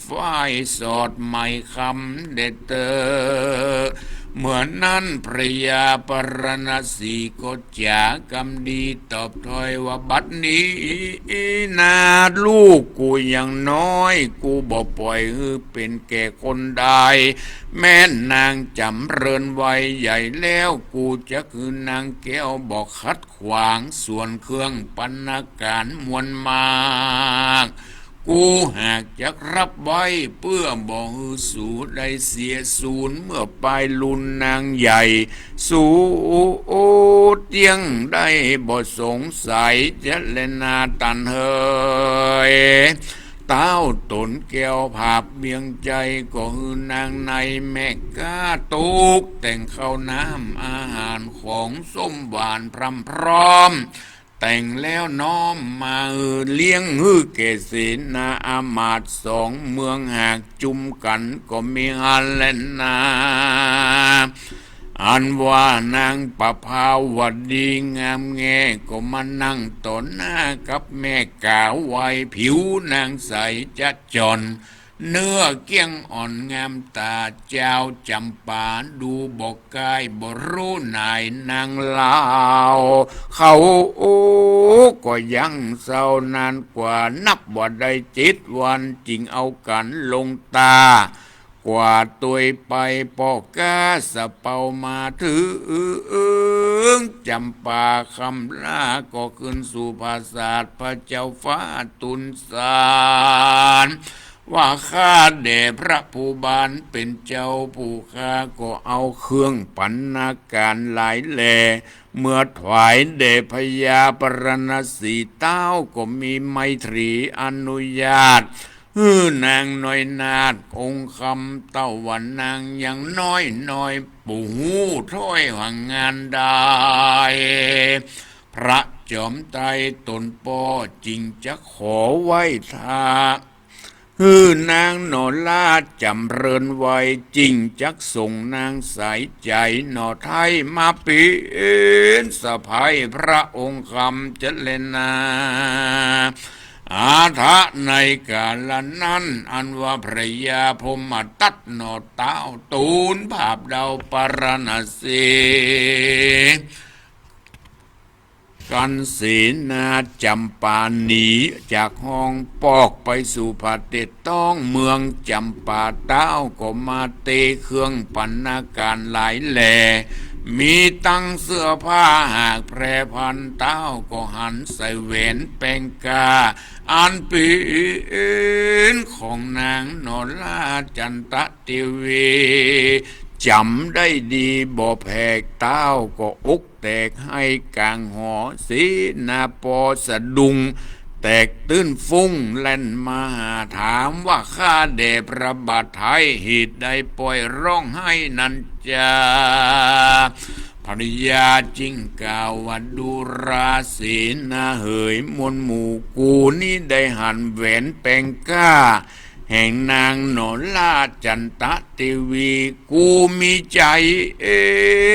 ฝ้ายสอดไหมคำแด่เต๊อะ เมื่อนั้นพระยาปรณสีก็จ๋ากำดีตอบถ้อยว่า บัดนี้นาฏลูกกูยังน้อย กูบ่ปล่อยหื้อเป๋นแก่คนใด แม้นนางจ๋ำเริญวัยใหญ่แล้ว กูจักหื้อนางแก้วบ่ขัดขวาง ส่วนเครื่องปัณณาก๋ารมวลมาก กูหากจักฮับไว้ เปื้อบ่หื้อสูได้เสียสูญ เมื่อปายลุนนางใหญ่ สูเตี้ยงได้บ่สงสัยจะแลนาต้านเหย เต้าต๋นแก้วผาบเวียงใจ๋ ก็หื้อนางในแม่ก๊าตุ๊กแต่งข้าวน้ำอาหารของส้มหวานพร่ำพร้อม แต่งแล้วน้อมมาหื้อเลี้ยงหื้อแก่เสนาอามาตย์สองเมือง หากจุมกั๋นก็มีอันแลนา อันว่านางประภาวดีงามแงก็มานั่งต่อหน้ากับแม่ก๋าไหว ผิวนางใสจะจ่อน เนื้อเกลี้ยงอ่อนงามต๋า จาวจ๋ำปาดูบ่ก้ายบ่ฮู้หน่ายนางลาว เขาก็ยังเศร้านานกว่า นับว่าได้เจ็ดวัน จึงเอากั๋นลงตา กว่าตวยไป ป้อก๊าสะเปามาเถิงจ๋ำปา ค่ำลาก็ขึ้นสู่ผาสาทพระเจ้าฟ้าตูนสาร ว่าข้าแด่พระผู้บานเป๋นเจ้า ผู้ข้าก็เอาเครื่องปัณณาก๋ารหลายแล เมื่อถวายแด่พญาปรณสี เต้าก็มีไมตรีอนุญาต หื้อนางน้อยนาฏองค์คำเต้าว่านางยังน้อยน้อย ปู่ฮู้ถ้อยหว่างงานได้ พระจอมไตรต๋นป้อจึงจะขอไหว้ทา หื้อนางหนอราษฎร์จ๋ำเริญไว จึงจักส่งนางสายใจ๋หนอไท้มาเป๋นสะใภ้พระองค์คำเจริญนา อาทะในกาละนั้น อันว่าพระยาพรหมทัตหนอเต้า ตูลผาบดาวปาราณสี กันเสนาจ๋ำปาหนีจากห้องปอกไปสู่ผาเต็ดต้องเมืองจ๋ำปา เต้าก็มาเตรียมเครื่องปัณณาก๋ารหลายแหล่ มีตังเสื้อผ้าหากแพรพัน เต้าก็หันใส่แหวนแป๋งก้า อันเป๋นของนางหนอราษฎร์จันตะเตวี จ๋ำได้ดีบ่แผก เต้าก็อกแตกไห้ก๋างหอ เสนาปอสะดุ้งแตกตื้นฟุ้งแล่นมาหา ถามว่าข้าแด่พระบาทไท้ เหตุใดป่อยฮ้องไห้นั้นจา พระยาจึงกล่าวว่า ดูราเสนาเหยมวลหมู่ กูนี้ได้หันแหวนแป๋งก้า แห่งนางหนอราษฎร์จันตะเตวี กูมีใจ๋ เอ๊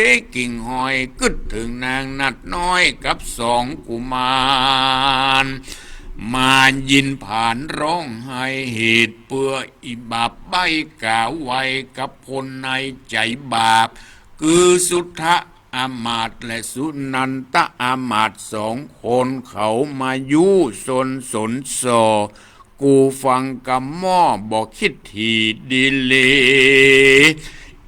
ะ กิ่งหอยกึ๊ดเถิงนางนาฏน้อยกับสองกุมาร มายินผานฮ้องไห้ เหตุเปื้ออิบาปใบ้ก๋าวไว้กับคนในใจ๋บาป คือสุทธะอามาตย์และสุนันทะอามาตย์สองคน เขามายุซนสนส่อ กูฟังกำหม้อบ่คิดถี่ดีหลี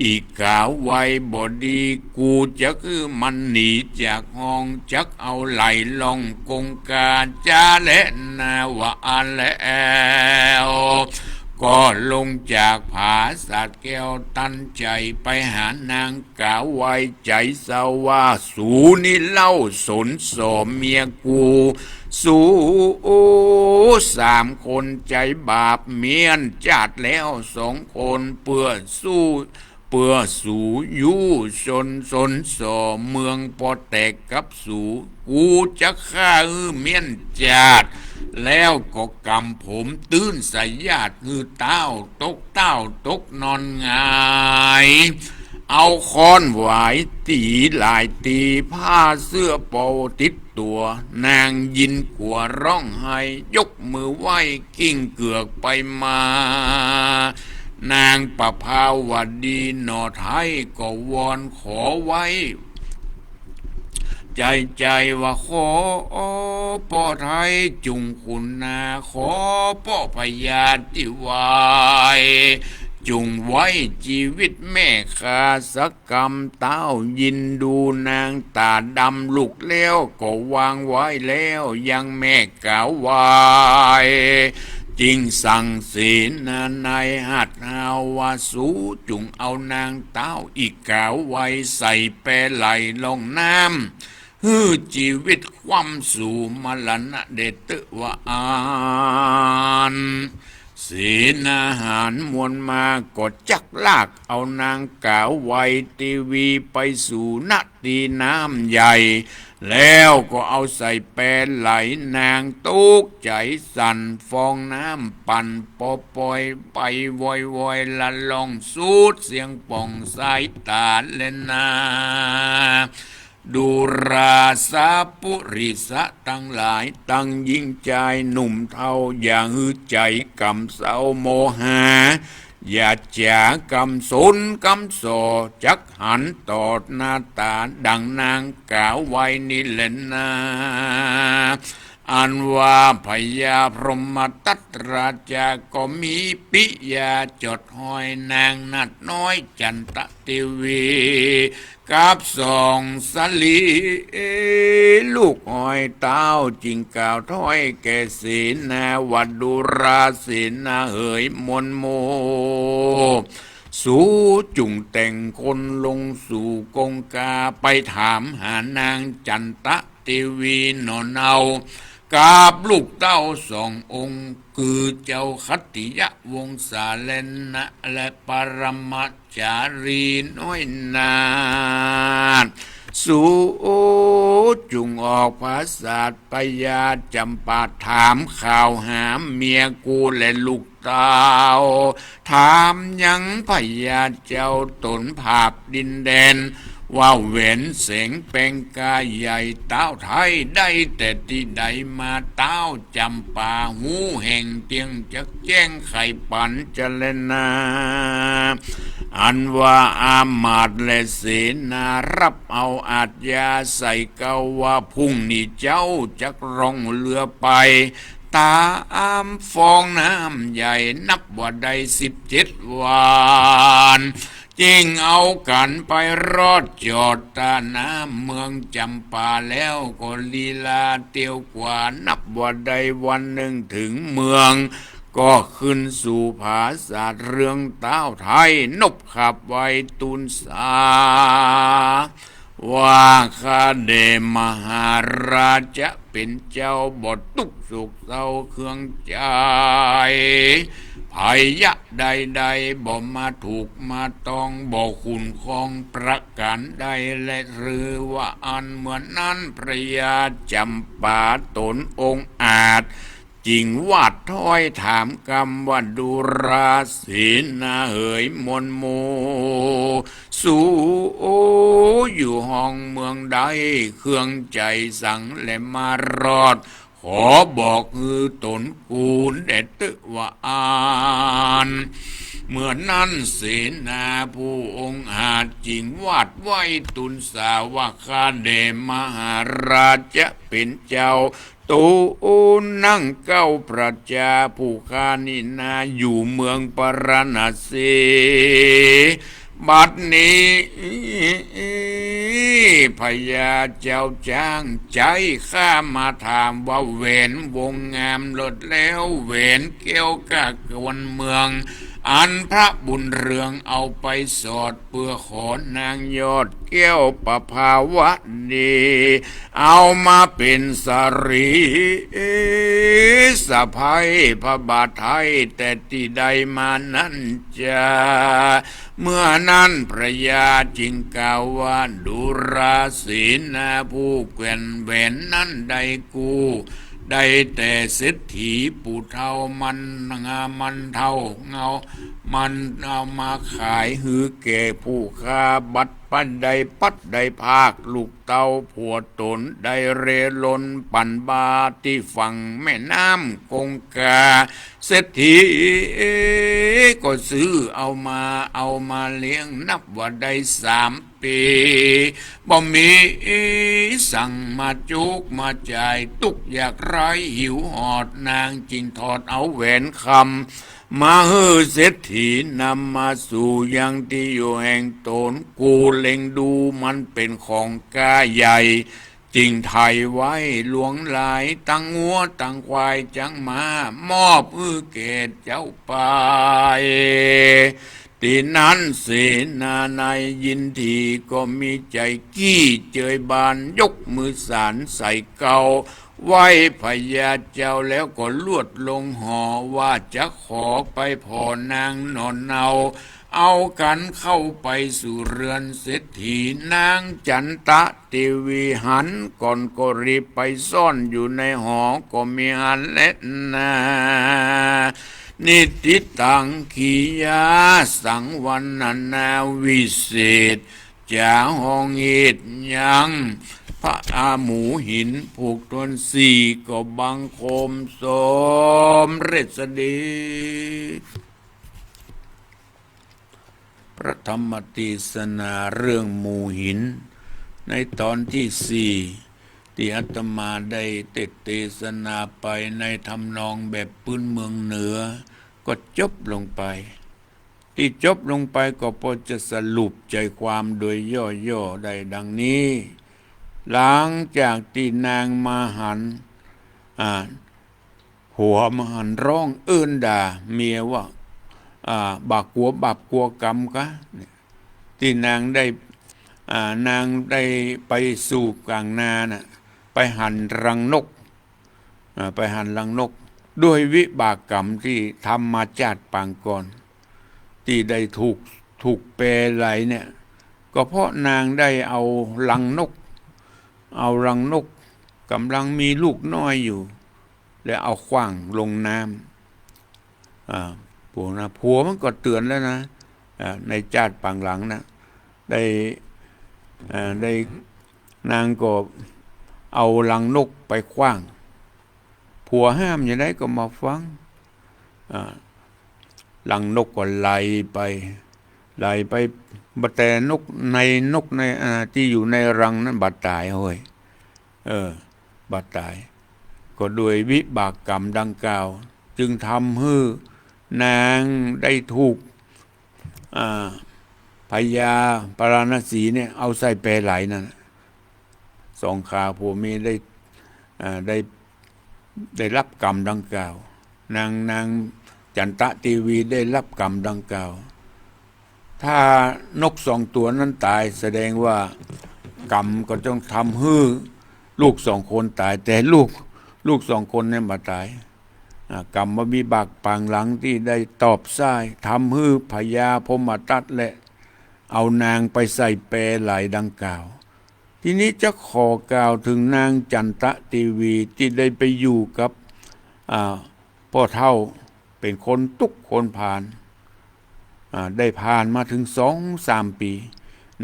อิก๋าไวบ่ดี กูจักหื้อมันหนีจากห้อง จักเอาไหล่ล่องกงกา จาแลนาว่าอั้นแล้ว ก็ลงจากผาสาดแก้วตันใจ๋ไปหานางก๋าไว ใจ๋เศร้าว่า สูนี้เล่าสนส่อเมียกู สูสามคนใจ๋บาปเมี้ยนจาติแล้วสองคน เปื้อสู้ เปื้อสูยุซนสนส่อเมืองปอแตกกับสู กูจักฆ่าหื้อเมี้ยนจาติ แล้วก็ก๋ำผมตื้นสายาติ หื้อเต้าตก เต้าตกนอนหงาย เอาค้อนหวายตี๋หลายตี ผ้าเสื้อเปาติดตั๋ว นางยินกั๋วฮ้องไห้ ยกมือไหว้ กลิ้งเกือกไปมา นางประภาวดีหน่อไท้ก็วอนขอไว้ ใจ๋ใจ๋ว่า ขอป้อไท้จุ่งขุนนา ขอป้อพญาธิวาย จุ่งไว้จีวิตแม่ข้าสักกำ เต้ายินดูนางต๋าดำลุกแล้วก็วางไว้แล้วยังแม่ก๋าไว จึงสั่งเสนาในหัดฮาวว่า สูจุ่งเอานางเต้าอิก๋าไวใส่แปไหล่ล่องน้ำ หื้อจีวิตคว่ำสูมรณะเดตึว่าอั้น เสนาหารมวลมาก็จักลากเอานางก๋าไวเตวีไปสู่ ณ ตี้น้ำใหญ่ แล้วก็เอาใส่แปไหล่ นางตกใจ๋สั่น ฟองน้ำปั่นปอปอยไปวอยๆ ละล่องสูดเสียงป่องสายต๋าแลนา ดูราสาปุริสะตังหลาย ตังญิงจายหนุ่มเฒ่า อย่าหื้อใจ๋ก๋ำเศร้าโมหา อย่าจ๋าก๋ำสนก๋ำส่อ จักหันตอดหน้าต๋าดั่งนางก๋าไวนี้แลนา อันว่าพญาพรหมทัตราชาก็มีปิยาจดห้อยนางนาฏน้อยจันตะเตวี กับสองสลีลูกห้อยเต้า จึงกล่าวถ้อยแก่เสนาว่า ดูราเสนาเหยมวลหมู่ สูจุ่งแต่งคนลงสู่กงกา ไปถามหานางจันตะเตวีหน่อเนา กับลูกเต้าสององค์ คือเจ้าขัตติยวงศาแลนะ และปรมาจารีน้อยนาถ สูจุ่งออกผาสาท พญาจ๋ำปาถามข่าวหาเมียกูและลูกเต้า ถามยังพญาเจ้าต๋นผาบดินแดน ว่าแหวนเสงแปงกาใหญ่ เต้าไท้ได้แต่ตี้ใดมา เต้าจ๋ำปาฮู้แห่งเตี้ยงจักแจ้งไขปั๋นจะแลนา อันว่าอามาตย์และเสนารับเอาอาชญาใส่เกล้าว่า พรุ่งนี้เจ้าจักล่องเฮือไปต๋ามฟองน้ำใหญ่ นับว่าได้สิบเจ็ดวัน จึงเอากั๋นไปรอดจอดต้าน้ำเมืองจ๋ำปาแล้ว ก็ลีลาเตียวกว่า นับว่าได้วันนึ่งเถิงเมือง ก็ขึ้นสู่ผาสาทเฮืองเต้าไท้ นบขับไหว้ตูนสา ว่าข้าแด่มหาราชะเป๋นเจ้า บ่ตุ๊กข์โศกเศร้าเคืองใจ๋ ภัยยะใดๆ บ่มาถูกมาต้อง บ่ขุ่นข้องประก๋านใดแล หรือว่าอั้น เมื่อนั้นพญาจ๋ำปาต๋นองอาจ จึงวาดถ้อยถามกำว่า ดูราเสนาเหยมวลหมู่ สูอยู่ห้องเมืองใด เคืองใจ๋สังแลมารอด ขอบอกหื้อต๋นกูแด่เต๊อะว่าอั้น เมื่อนั้นเสนาผู้องอาจจึงวาดไหว้ตูนสาว่า ข้าแด่มหาราชะเป๋นเจ้า ตูนนั่งเก๊าพระจาผู้ข้านี้นา อยู่เมืองปาราณสี บัดนี้ พญาเจ้าจ้างใจ๊ข้ามาถามว่า แหวนวงงามเลิศแล้ว แหวนแก้วก้ากวนเมือง อันพระบุญเรืองเอาไปสอด เปื้อขอนางยอดแก้วประภาวดี เอามาเป๋นสารีสะใภ้พระบาทไท้ แต่ตี้ใดมานั้นจา เมื่อนั้นพญาจึงกล่าวว่า ดูราเสนาผู้แก่นแหวนนั้นได้กู้ ได้แต่เศรษฐีผู้เฒ่ามันงามันเฒ่าเงา มันเอามาขายหื้อแก่ผู้ข้า บัดปัดได้ปัดได้ภาค ลูกเต้าผัวต๋นได้เร่ร่อนปั่นบ่าตี้ฝั่งแม่น้ำคงคา เศรษฐีก็ซื้อเอามา เอามาเลี้ยงนับว่าได้สาม ปี๋ บ่มีสังมาจุกมาจ่าย ตุ๊กข์ยากไร้หิวหอด นางจึงถอดเอาแหวนคำมาหื้อเศรษฐีนำมาสู่ยังตี้อยู่แห่งต๋น กูเล็งดูมันเป๋นของก้าใหญ่ จึงไถ่ไว้หลวงหลาย ตังงัวตังควายจักมามอบหื้อแก่เจ้าไป ตี้นั้นเสนาในยินดีก็มีใจ๋กี้เจยบาน ยกมือสานใส่เกล้าไหว้พญาเจ้า แล้วก็ลวดลงหอว่าจะขอไปผ่อนางหนอนเนา เอากั๋นเข้าไปสู่เฮือนเศรษฐี นางจันตะเตวีหันก่อนก็รีบไปซ่อนอยู่ในหอ ก็มีหันแลนา นิทธิตัง กิริยาสังวรรณนาวิเศษ จ๋าห้องเหตุยัง พระอาหมูหิน ผูกต้นสี่ ก็บังคมสมเร็จสดี พระธรรมเตสนาเรื่องหมู่หิน ในต๋อนตี้สี่ ตี้อาตมาได้เตสน์เตสนาไปในทำนองแบบปื้นเมืองเหนือ ก็จบลงไป ตี้จบลงไปก็ปอจะสรุปใจ๋ความโดยย่อๆ ได้ดังนี้ หลังจากตี้นางมหันต์ อ่า ผัวมหันต์ร้องเอิ้นด่าเมียว่า อ่า บ่ากั๋วบาปกั๋วกรรมกา เนี่ย ตี้นางได้ อ่า นางได้ไปสู่ก๋างนาน่ะ ไปหันรังนก อ่า ไปหันรังนก ด้วยวิบากกรรมตี้ทำมาจาติปางก่อน ตี้ได้ถูก ถูกแปรไหลเนี่ย ก็เพราะนางได้เอารังนก เอารังนก ก๋ำลังมีลูกน้อยอยู่ แล้วเอาขว้างลงน้ำ อ่า ผัวนะ ผัวมันก็เตื๋อนแล้วนะ อ่า ในจาติปางหลังนะ ได้ อ่า ได้ นางก็เอารังนกไปขว้าง ผัวห้ามอย่างใดก็บ่ฟัง อ่า รังนกก็ไหลไป ไหลไป บ่แต่นกใน นกใน อ่า ตี้อยู่ในรังนั้นบ่ต๋ายเฮ้ย เออ บ่ต๋าย ก็ด้วยวิบากกรรมดังกล่าว จึงทำหื้อนางได้ถูก อ่า พญาปาราณสีเนี่ย เอาใส่แปไหลนั่นน่ะ สองขาผัวเมียได้ อ่า ได้ ได้ฮับกรรมดังกล่าว นาง นางจันตะเตวีได้ฮับกรรมดังกล่าว ถ้านกสองตั๋วนั้นต๋าย แสดงว่ากรรมก็ต้องทำหื้อลูกสองคนต๋าย แต่ลูก ลูกสองคนเนี่ยบ่ต๋าย อ่า กรรมวิบากปางหลังตี้ได้ตอบใส้ ทำหื้อพญาพรหมทัตและเอานางไปใส่แปไหลดังกล่าว ทีนี้จะขอกล่าวเถิงนางจันตะเตวีตี้ได้ไปอยู่กับ อ่า ป้อเฒ่า เป๋นคนตุ๊กข์คนผาน อ่า ได้ผ่านมาเถิงสองสามปี๋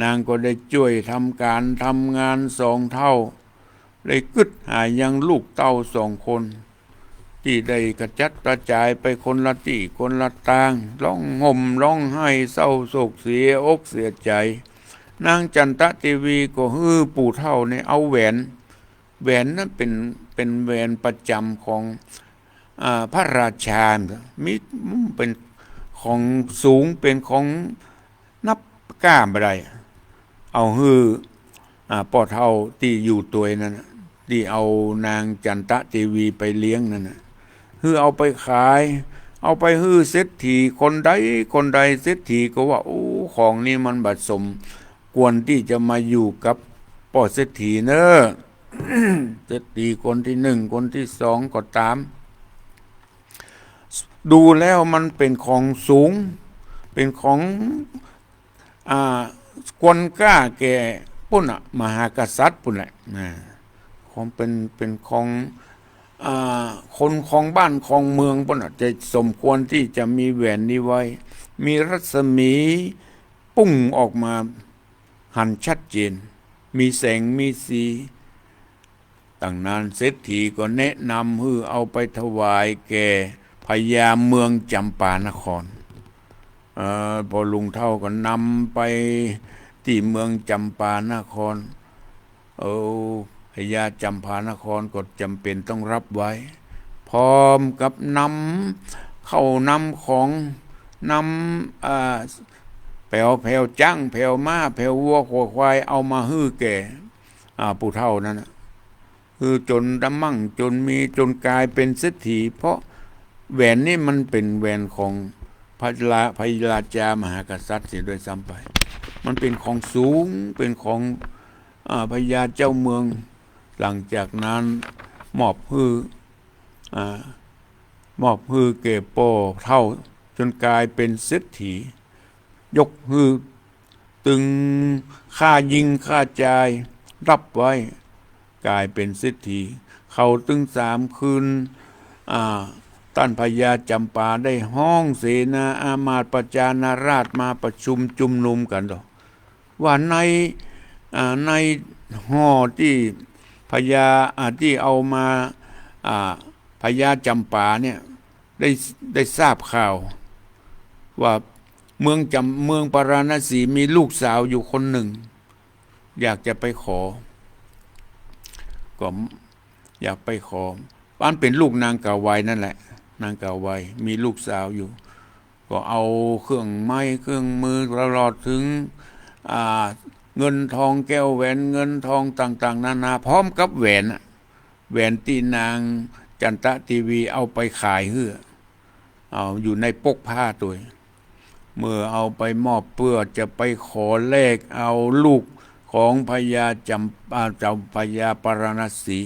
นางก็ได้จ้วยทำก๋านทำงานสองเฒ่า ได้กึ๊ดหายังลูกเต้าสองคน ตี้ได้กระจัดกระจายไปคนละตี้คนละตาง ฮ้องห่มฮ้องไห้เศร้าโศกเสียอกเสียใจ๋ นางจันตะเตวีก็หื้อปู่เฒ่าเนี่ยเอาแหวน แหวนนั้นเป๋น เป๋นแหวนประจ๋ำของ อ่า พระราชา มี เป๋นของสูง เป๋นของนับก้าบ่ได้ เอาหื้อ อ่า ป้อเฒ่าตี้อยู่ตวยนั่นน่ะ ตี้เอานางจันตะเตวีไปเลี้ยงนั่นน่ะ หื้อเอาไปขาย เอาไปหื้อเศรษฐีคนใดคนใด เศรษฐีก็ว่า โอ้ ของนี้มันบ่สมควรตี้จะมาอยู่กับป้อเศรษฐีเน่อ เศรษฐีคนตี้หนึ่ง คนตี้สองก็ต๋าม ดูแล้วมันเป๋นของสูง เป๋นของ อ่า ควรก้าแก่ปุ้นน่ะ มหากษัตริย์ปุ้นแหละ นะ ของเป๋น เป๋นของ อ่า คนของบ้านของเมืองปุ้นน่ะ จะสมควรตี้จะมีแหวนนี้ไว้ มีรัศมี ปุ้งออกมาหันชัดเจน มีแสงมีสี ดังนั้นเศรษฐีก็แนะนำหื้อเอาไปถวายแก่พญาเมืองจำปานคร เอ่อ ป้อลุงเฒ่าก็นำไปตี้เมืองจำปานคร เออ พญาจำปานครก็จ๋ำเป๋นต้องฮับไว้ พร้อมกับนำข้าวนำของ นำ อ่า แผว แผวจ๊าง แผวม้า แผววัว วัวควาย เอามาหื้อแก่ อ่า ปู่เฒ่านั้นน่ะ หื้อจ๋นดำมั่ง จ๋นมี จ๋นก๋ายเป๋นเศรษฐี เพราะแหวนนี้มันเป๋นแหวนของพระรา พระราชามหากษัตริย์เสียด้วยซ้ำไป มันเป๋นของสูง เป๋นของ อ่า พญาเจ้าเมือง หลังจากนั้นมอบหื้อ อ่า มอบหื้อแก่ป้อเฒ่าจ๋นก๋ายเป๋นเศรษฐี ยกหื้อตึงค่ายิงค่าจ่ายฮับไว้ ก๋ายเป๋นเศรษฐี เขาตึงสามคืน อ่า ต้านพญาจ๋ำปาได้ฮ้องเสนาอามาตย์ประชานาราษฎร์มาประชุมจุมนุมกั๋นดอก ว่าใน อ่า ในห่อตี้พญา อ่า ตี้เอามา อ่า พญาจ๋ำปาเนี่ย ได้ ได้ทราบข่าว ว่าเมืองจ๋ำ เมืองปาราณสีมีลูกสาวอยู่คนหนึ่ง อยากจะไปขอ ก็อยากไปขอ อันเป๋นลูกนางกาไวนั่นแหละ นางกาไวมีลูกสาวอยู่ ก็เอาเครื่องไม้เครื่องมือตลอดเถิง อ่า เงินทองแก้วแหวนเงินทองต่างๆ นานา พร้อมกับแหวนน่ะ แหวนตี้นางจันตะเตวีเอาไปขายหื้อ เอาอยู่ในปกผ้าตวย เมื่อเอาไปมอบเปื้อจะไปขอแลกเอาลูกของพญาจ๋ำ อ่า เจ้าพญาปาราณสี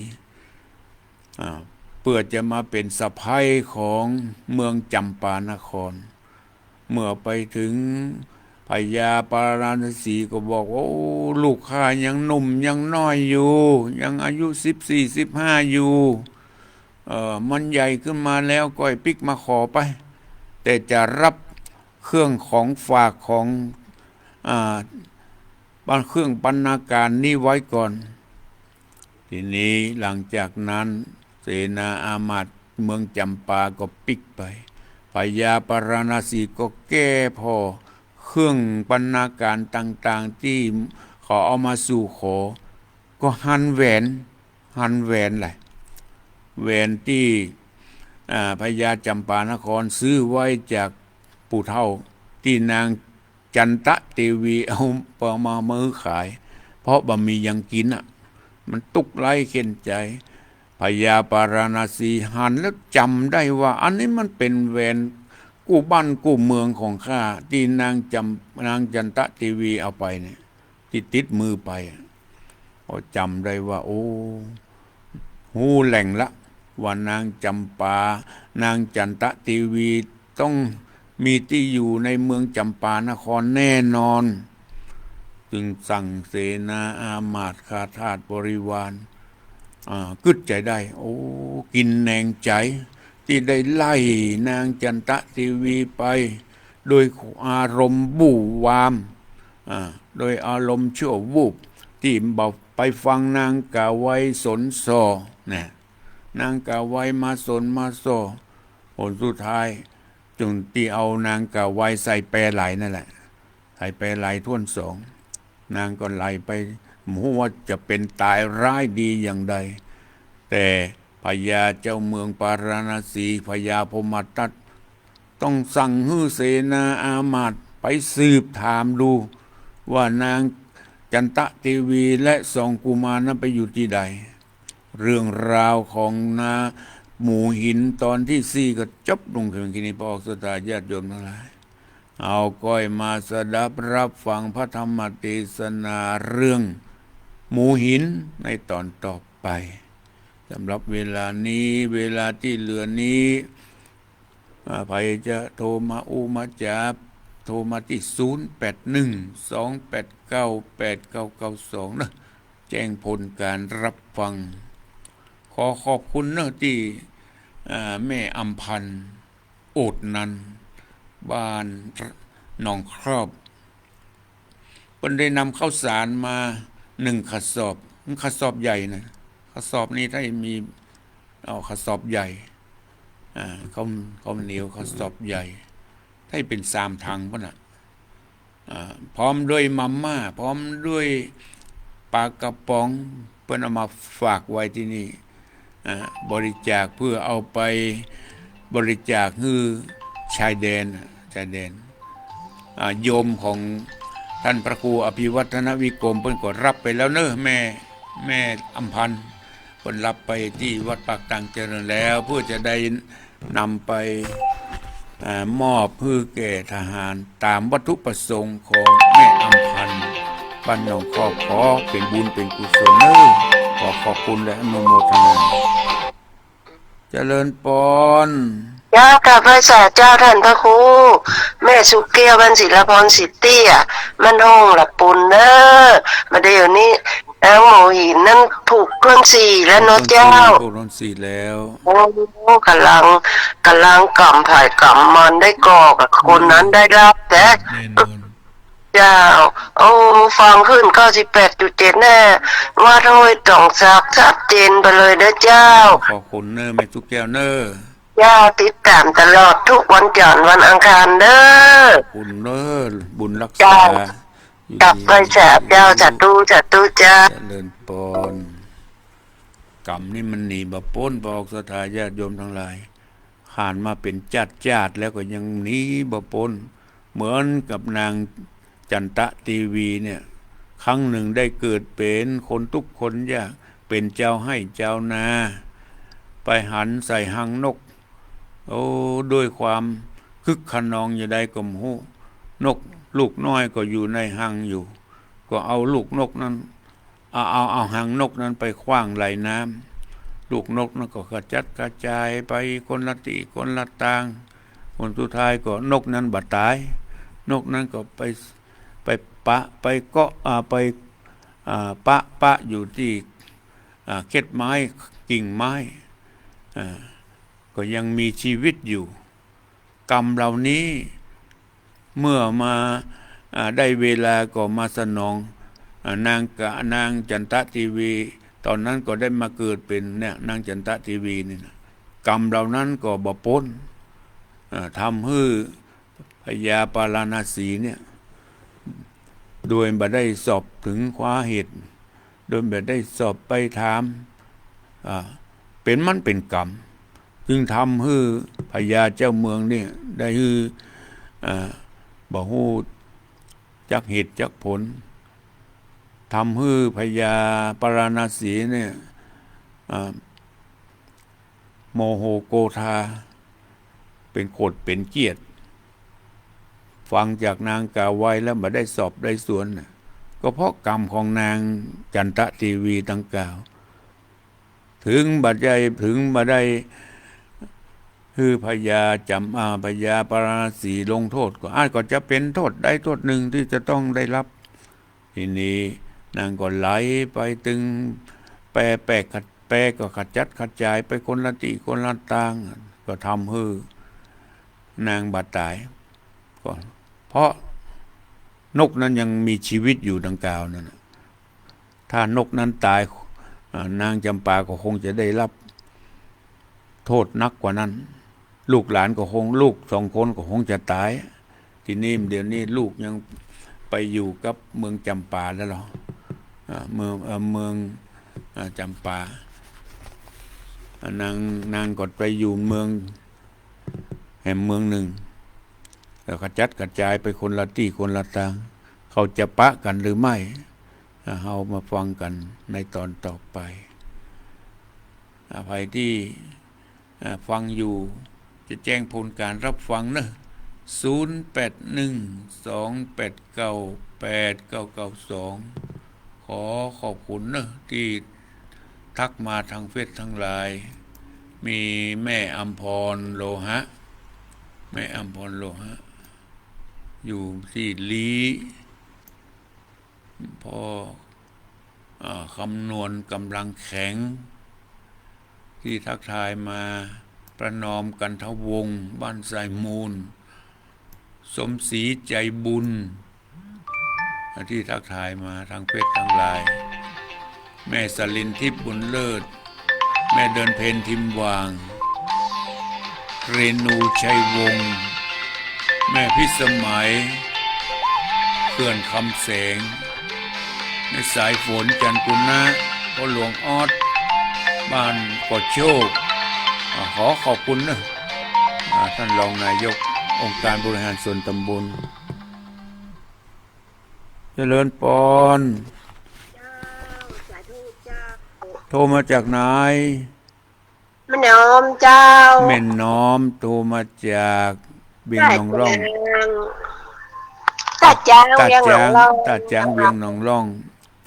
อ่า เปื้อจะมาเป๋นสะใภ้ของเมืองจ๋ำปานคร เมื่อไปเถิง พญาปาราณสีก็บอก โอ้ ลูกข้ายังหนุ่มยังน้อยอยู่ ยังอายุสิบสี่ สิบห้าอยู่ เอ่อ มันใหญ่ขึ้นมาแล้วก้อยปิ๊กมาขอไป แต่จะรับเครื่องของฝากของ อ่า บรร เครื่องบรรณาการนี้ไว้ก่อน ทีนี้หลังจากนั้นเสนาอามาตย์เมืองจำปาก็ปิ๊กไป พญาปาราณสีก็แก้ผ่อเครื่องบรรณาการต่างๆ ตี้เขาเอามาสู่ขอ ก็หันแหวน หันแหวนแหละ แหวนตี้ อ่า พญาจำปานครซื้อไว้จากปู่เฒ่า ตี้นางจันตะเตวีเอามา มาหื้อขาย เพราะบ่มีหยังกิ๋นอะ มันตุ๊กข์ไร้เข็ญใจ๋ พญาปาราณสีหันแล้วจ๋ำได้ว่า อันนี้มันเป๋นแหวนกู้บ้านกู้เมืองของข้า ตี้นางจำ นางจันตะเตวีเอาไปเนี่ย ตี้ติดมือไปอะ ก็จ๋ำได้ว่า โอ้ ฮู้แหล่งละ ว่านางจำปา นางจันตะเตวีต้องมีตี้อยู่ในเมืองจำปานครแน่นอน จึงสั่งเสนาอามาตย์ข้าทาสบริวาร อ่า กึ๊ดใจ๋ได้ โอ้ กิ๋นแหนงใจ๋ ตี้ได้ไล่นางจันตะเตวีไป โดยอารมณ์บู่วาม อ่า โดยอารมณ์ชั่ววูบ ตี้บ่ไปฟังนางกาไวสนส่อ นะ นางกาไวมาสนมาส่อ ผลสุดท้าย จึงตี้เอานางกาไวใส่แปไหลนั่นแหละ ใส่แปไหลถ้วนสอง นางก็ไหลไป บ่ฮู้ว่าจะเป๋นต๋ายร้ายดีอย่างใด แต่พญาเจ้าเมืองปาราณสี พญาพรหมทัต ต้องสั่งหื้อเสนาอามาตย์ไปสืบถามดู ว่านางจันตะเตวีและสองกุมารนั้นไปอยู่ตี้ใด เรื่องราวของนาหมูหินตอนตี้สี่ก็จบลงเพียงแค่นี้ พระออกศรัทธาญาติโยมตังหลาย เฮาก้อยมาสดับรับฟังพระธรรมเตสนาเรื่องหมูหินในต๋อนต่อไป สำหรับเวลานี้ เวลาตี้เหลือนี้ อ่า ใผจะโทรมาอู้มาจ๋า โทรมาตี้ ศูนย์แปดหนึ่ง สองแปดเก้า แปดเก้าเก้าสอง เนาะ แจ้งผลก๋านรับฟัง ขอขอบคุณเนาะตี้ อ่า แม่อำพันธ์ โอดนันท์ บ้านหนองครอบ เปิ้นได้นำข้าวสารมาหนึ่งกระสอบ กระสอบใหญ่นะ กระสอบนี้ถ้ามี เอากระสอบใหญ่ อ่า ข้าว ข้าวเหนียวกระสอบใหญ่ ถ้าเป๋นสามถังพุ้นน่ะ อ่า พร้อมด้วยมาม่า พร้อมด้วยปลากระป๋อง เปิ้นเอามาฝากไว้ตี้นี่ อ่า บริจาคเพื่อเอาไปบริจาคหื้อชายแดน ชายแดน อ่า โยมของต้านพระครูอภิวัฒนวิกรม เปิ้นก็รับไปแล้วเนาะ แม่ แม่อำพันธ์ เปิ้นรับไปตี้วัดปากตางเจริญแล้ว เพื่อจะได้นำไป อ่า มอบหื้อแก่ทหารต๋ามวัตถุประสงค์ของแม่อำพันธ์ บ้านหนองครอบ ขอเป๋นบุญเป๋นกุศลเนาะ ขอขอบคุณและอนุโมทนา เจริญปอน เจ้า กราบไหว้สาเจ้าต้านพระครู แม่สุแก้ว บ้านศิลาพร สิตี้ บ้านห้องละปูนเนาะ บ่าเดี่ยวนี้ นางหมูหินนั้นถูกถ้วนสี่แล้วเนาะเจ้า ถูกถ้วนสี่แล้ว โอ้ ก๋ำลัง ก๋ำลังก๋ำใผก๋ำมันได้ก่อ กับคนนั้นได้ลาภแต๊ แน่นอน เจ้า โอ้ ฟังขึ้น เก้าสิบแปดจุดเจ็ด แน่ วัดห้วยต๋องสัก ชัดเจนไปเลยเนาะเจ้า ขอบคุณเนาะ แม่สุแก้วเนาะ เจ้า ติดต๋ามตลอดทุกวันจันทร์วันอังคารเนาะ ขอบคุณเนาะ บุญรักษา เจ้า อยู่ดี กราบไหว้สาเจ้า สาธุ สาธุเจ้า เจริญปอน ก๋รรมนี่มันหนีบ่ป๊น พระออกศรัทธาญาติโยมตังหลาย ผ่านมาเป๋นจ๊าดๆ แล้วก็ยังหนีบ่ป๊น เหมือนกับนางจันตะเตวีเนี่ย ครั้งหนึ่งได้เกิดเป๋นคนตุ๊กข์คนยาก เป๋นจาวไฮ่จาวนา ไปหันใส่ฮังนก โอ้ ด้วยความคึกคะนองอย่างใดก็บ่ฮู้ นกลูกน้อยก็อยู่ในฮังอยู่ ก็เอาลูกนกนั้น เอา เอา เอาฮังนกนั้นไปขว้างไหลน้ำ ลูกนกนั้นก็กระจัดกระจายไปคนละตี้คนละตาง ผลสุดท้ายก็นกนั้นบ่ต๋าย นกนั้นก็ไป ไปปะ ไปเกาะ อ่า ไป อ่า ปะ ปะอยู่ตี้ อ่า เฆ็ดไม้ กิ่งไม้ อ่า ก็ยังมีชีวิตอยู่ กรรมเหล่านี้ เมื่อมา อ่า ได้เวลาก็มาสนอง อ่า นางกะ นางจันทะเทวี ตอนนั้นก็ได้มาเกิดเป๋นเนี่ย นางจันทะเทวีนี่นะ กรรมเหล่านั้นก็บ่ป๊น อ่า ทำหื้อพญาปาราณสีเนี่ย โดยบ่ได้สอบเถิงคว้าเหตุ โดยบ่ได้สอบไปถาม อ่า เป๋นมันเป๋นกรรม จึงทำหื้อพญาเจ้าเมืองเนี่ย ได้หื้อ อ่า บ่ฮู้จักเหตุจักผล ทำหื้อพญาปาราณสีเนี่ย อ่า โมโหโกธา เป๋นโขดเป๋นเขี้ยด ฟังจากนางกล่าวไว้แล้วบ่ได้สอบได้สวนน่ะ ก็เพราะกรรมของนางจันทะเทวีดังกล่าว เถิงบ่ได้ เถิงบ่ได้หื้อพญาจำ อ่า พญาปาราณสีลงโทษ ก็อาจก็จะเป๋นโทษใดโทษหนึ่งตี้จะต้องได้รับ ทีนี้นางก็ไหลไปเถิงแป แปก็ขจัดขจายไปคนละตี้คนละตาง ก็ทำหื้อนางบ่ต๋าย ก็เพราะนกนั้นยังมีชีวิตอยู่ดังกล่าวนั่นน่ะ ถ้านกนั้นต๋าย อ่า นางจำปาก็คงจะได้รับโทษหนักกว่านั้น ลูกหลานก็คง ลูกสองคนก็คงจะต๋าย ทีนี้เดี๋ยวนี้ลูกยังไปอยู่กับเมืองจำปาแล้วเหรอ อ่า เมือง เอ่อ เมือง อ่า จำปา อ่า นาง นางก็ไปอยู่เมืองแหมเมืองหนึ่ง แล้วขจัดขจายไปคนละตี้คนละตาง เขาจะปะกั๋นหรือไม่ อ่า เฮามาฟังกั๋นในตอนต่อไป อ่า ใผตี้ อ่า ฟังอยู่ จะแจ้งผลก๋านรับฟังเนาะ ศูนย์แปดหนึ่ง สองแปดเก้า แปดเก้าเก้าสอง ขอขอบคุณเนาะ ตี้ทักมาทางเฟซตังหลาย มีแม่อำพรโลหะ แม่อำพรโลหะ อยู่ตี้ลี้ พ่อ อ่า คำนวณกำลังแข็ง ตี้ทักทายมา ประนอมกันทวงศ์ บ้านทรายมูล สมศรีใจบุญ อ่า ตี้ทักทายมาทางเฟซตังหลาย แม่สลินทิพย์บุญเลิศ แม่เดือนเพ็ญทิมหว่าง เรนูชัยวงศ์ แม่พิสมัย เขื่อนคำแสง แม่สายฝน จันทร์กุณะ พ่อหลวงออส บ้านกอดโชค อ่า ขอขอบคุณเนาะ อ่า ท่านรองนายกองค์การบริหารส่วนตำบล เจริญปอน เจ้า สาธุเจ้า โทรมาจากไหน แม่น้อมเจ้า แม่น้อม โทรมาจากเวียงหนองร่อง ตาดจ๊าง ตาดจ๊าง เวียงหนองร่อง ตาดจ๊าง เวียงหนองร่อง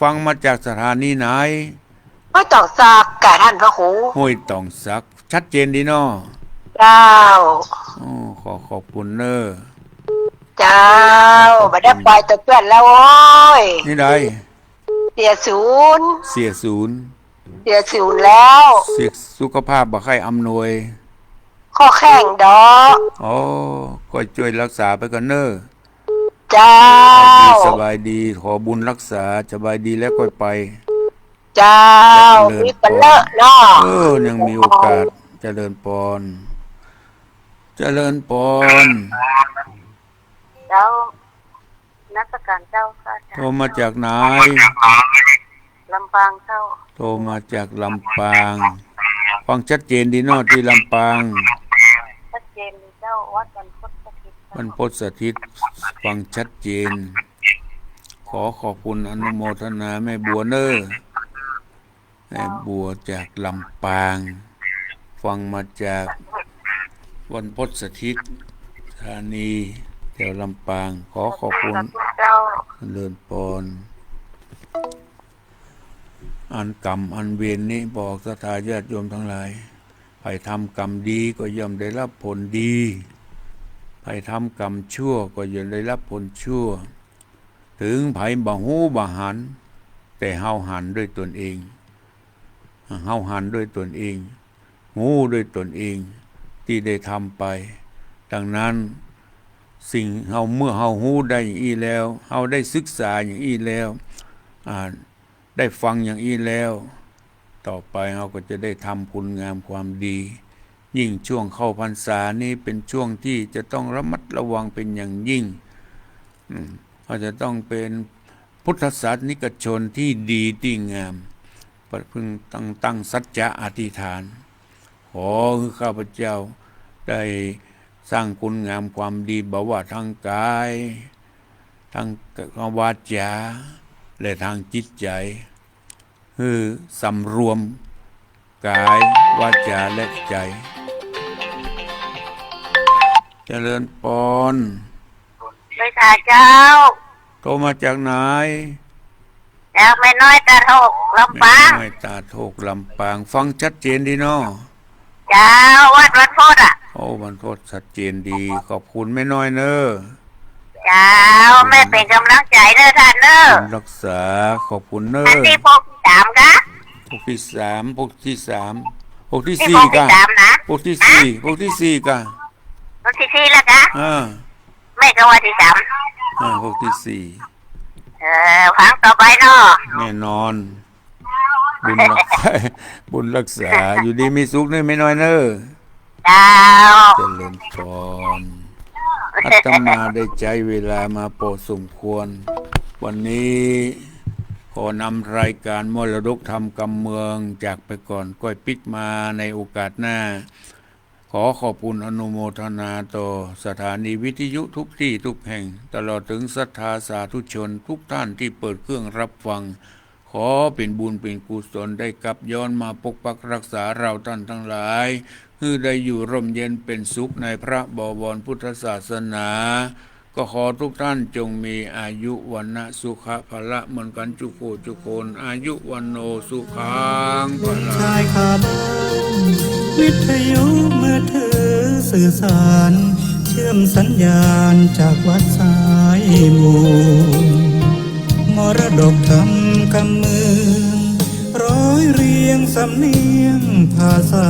ฟังมาจากสถานีไหน ห้วยตองสัก กะท่านพระครู ห้วยตองสัก ชัดเจนดีเนาะ เจ้า โอ้ ขอขอบคุณเน้อ เจ้า ขอบคุณ บ่ได้ไปตะเกียบแล้วโอ้ย นี่ใด เสียศูนย์ เสียศูนย์ เสียศูนย์แล้ว เสียสุขภาพบ่ใค่อำนวย ข้อแข้งดอก อ๋อ ก็จ้วยรักษาไปก่อนเน้อ เจ้า สบายดี สบายดี ขอบุญรักษา สบายดีแล้วค่อยไป เจ้า เจริญปอน มีปัญหาเนาะ เออ ยังมีโอกาส เจริญปอน เจริญปอน เจ้า นมัสการเจ้าค่ะ โทรมาจากไหน ลำปางเจ้า โทรมาจากลำปาง ฟังชัดเจนดีเนาะตี้ลำปาง ชัดเจนดีเจ้า วัดบรรพตสถิตเจ้า บรรพตสถิต ฟังชัดเจน ขอขอบคุณอนุโมทนาแม่บัวเน้อ แม่บัวจากลำปาง ฟังมาจากบรรพตสถิต สถานีแถวลำปาง ขอขอบคุณ สาธุเจ้า เจริญปอน อันกรรมอันเวรนี้บอกศรัทธาญาติโยมทั้งหลาย ใผทำกรรมดีก็ย่อมได้รับผลดี ใผ ผทำกรรมชั่วก็ย่อมได้รับผลชั่ว เถิงใผบ่ฮู้บ่หัน แต่เฮาหันด้วยตนเอง เฮาหันด้วยตนเอง ฮู้ด้วยตนเองตี้ได้ทำไป ดังนั้นสิ่งเฮา เมื่อเฮาฮู้ได้อย่างอี้แล้ว เฮาได้ศึกษาอย่างอี้แล้ว อ่า ได้ฟังอย่างอี้แล้ว ต่อไปเฮาก็จะได้ทำคุณงามความดี ยิ่งช่วงเข้าพรรษานี้เป็นช่วงที่จะต้องระมัดระวังเป็นอย่างยิ่ง อืม เฮาจะต้องเป็นพุทธศาสนิกชนที่ดีที่งาม ประพฤติตั้ง ตั้งสัจจะอธิษฐาน ขอหื้อข้าพเจ้าได้สร้างคุณงามความดี บ่ว่าทางกาย ทางวาจา และทางจิตใจ๋ หื้อสำรวมกายวาจาและใจ๋ เจริญปอน เจ้าค่ะเจ้า โทรมาจากไหน จากแม่น้อยตาโทก ลำปาง แม่น้อยตาโทก ลำปาง ฟังชัดเจนดีเนาะ เจ้า วัดบรรพตอ่ะ โอ้ บรรพตชัดเจนดี ขอบคุณแม่น้อยเน่อ เจ้า แม่เป๋นก๋ำลังใจ๋เน่อต้านเน่อ บุญรักษา ขอบคุณเน่อ อันนี้พวกตี้สามกะ พวกตี้สาม พวกตี้สาม พวกตี้ นี่ สี่ พวกตี้ กะ สามนะ พวกตี้สี่ ฮะ พวกตี้สี่ กะ พวกตี้สี่แล้วกะ อ่า แม่ก็ว่าตี้สาม อ่า พวกตี้สี่ เออ ฟังต่อไปเนาะ แน่นอน บุญรักษา บุญรักษา อยู่ดีมีสุขเน่อแม่น้อยเน่อ เจ้า เจริญพร อาตมาได้ใจ๊เวลามาพอสมควร วันนี้ขอนำรายการมรดกธรรมกำเมืองจากไปก่อน ก้อยปิ๊กมาในโอกาสหน้า ขอขอบคุณอนุโมทนาต่อสถานีวิทยุทุกตี้ทุกแห่ง ตลอดเถิงศรัทธาสาธุชนทุกท่านตี้เปิดเครื่องรับฟัง ขอเป๋นบุญเป๋นกุศลได้กลับย้อนมาปกปักรักษาเฮาต้านตังหลาย หื้อได้อยู่ร่มเย็นเป๋นสุขในพระบวรพุทธศาสนา ก็ขอทุกท่านจงมีอายุวรรณะสุขะพละเหมือนกั๋นจุกคู่จุกคน อายุวัณโณสุขังพลัง ชายคาบ้าน วิทยุมือถือสื่อสาร เชื่อมสัญญาณจากวัดสายมูล มรดกธรรมกำเมือง ร้อยเรียงสำเนียงภาษา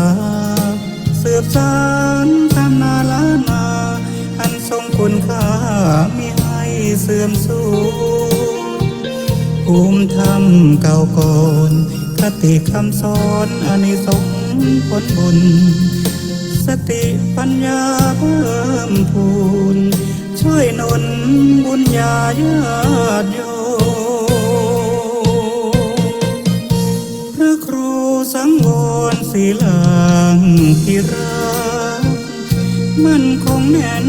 สืบสานตำนานล้านนา อันทรงคุณค่ามิให้เสื่อมสูญ ภูมิธรรมเก่าก่อน คติคำสอนอานิสงส์ผลบุญ สติปัญญาเพิ่มพูน ช่วยหนุนบุญญาญาติโยม พระครูสังวรศิลาภิรักษ์ มั่นคงแน่น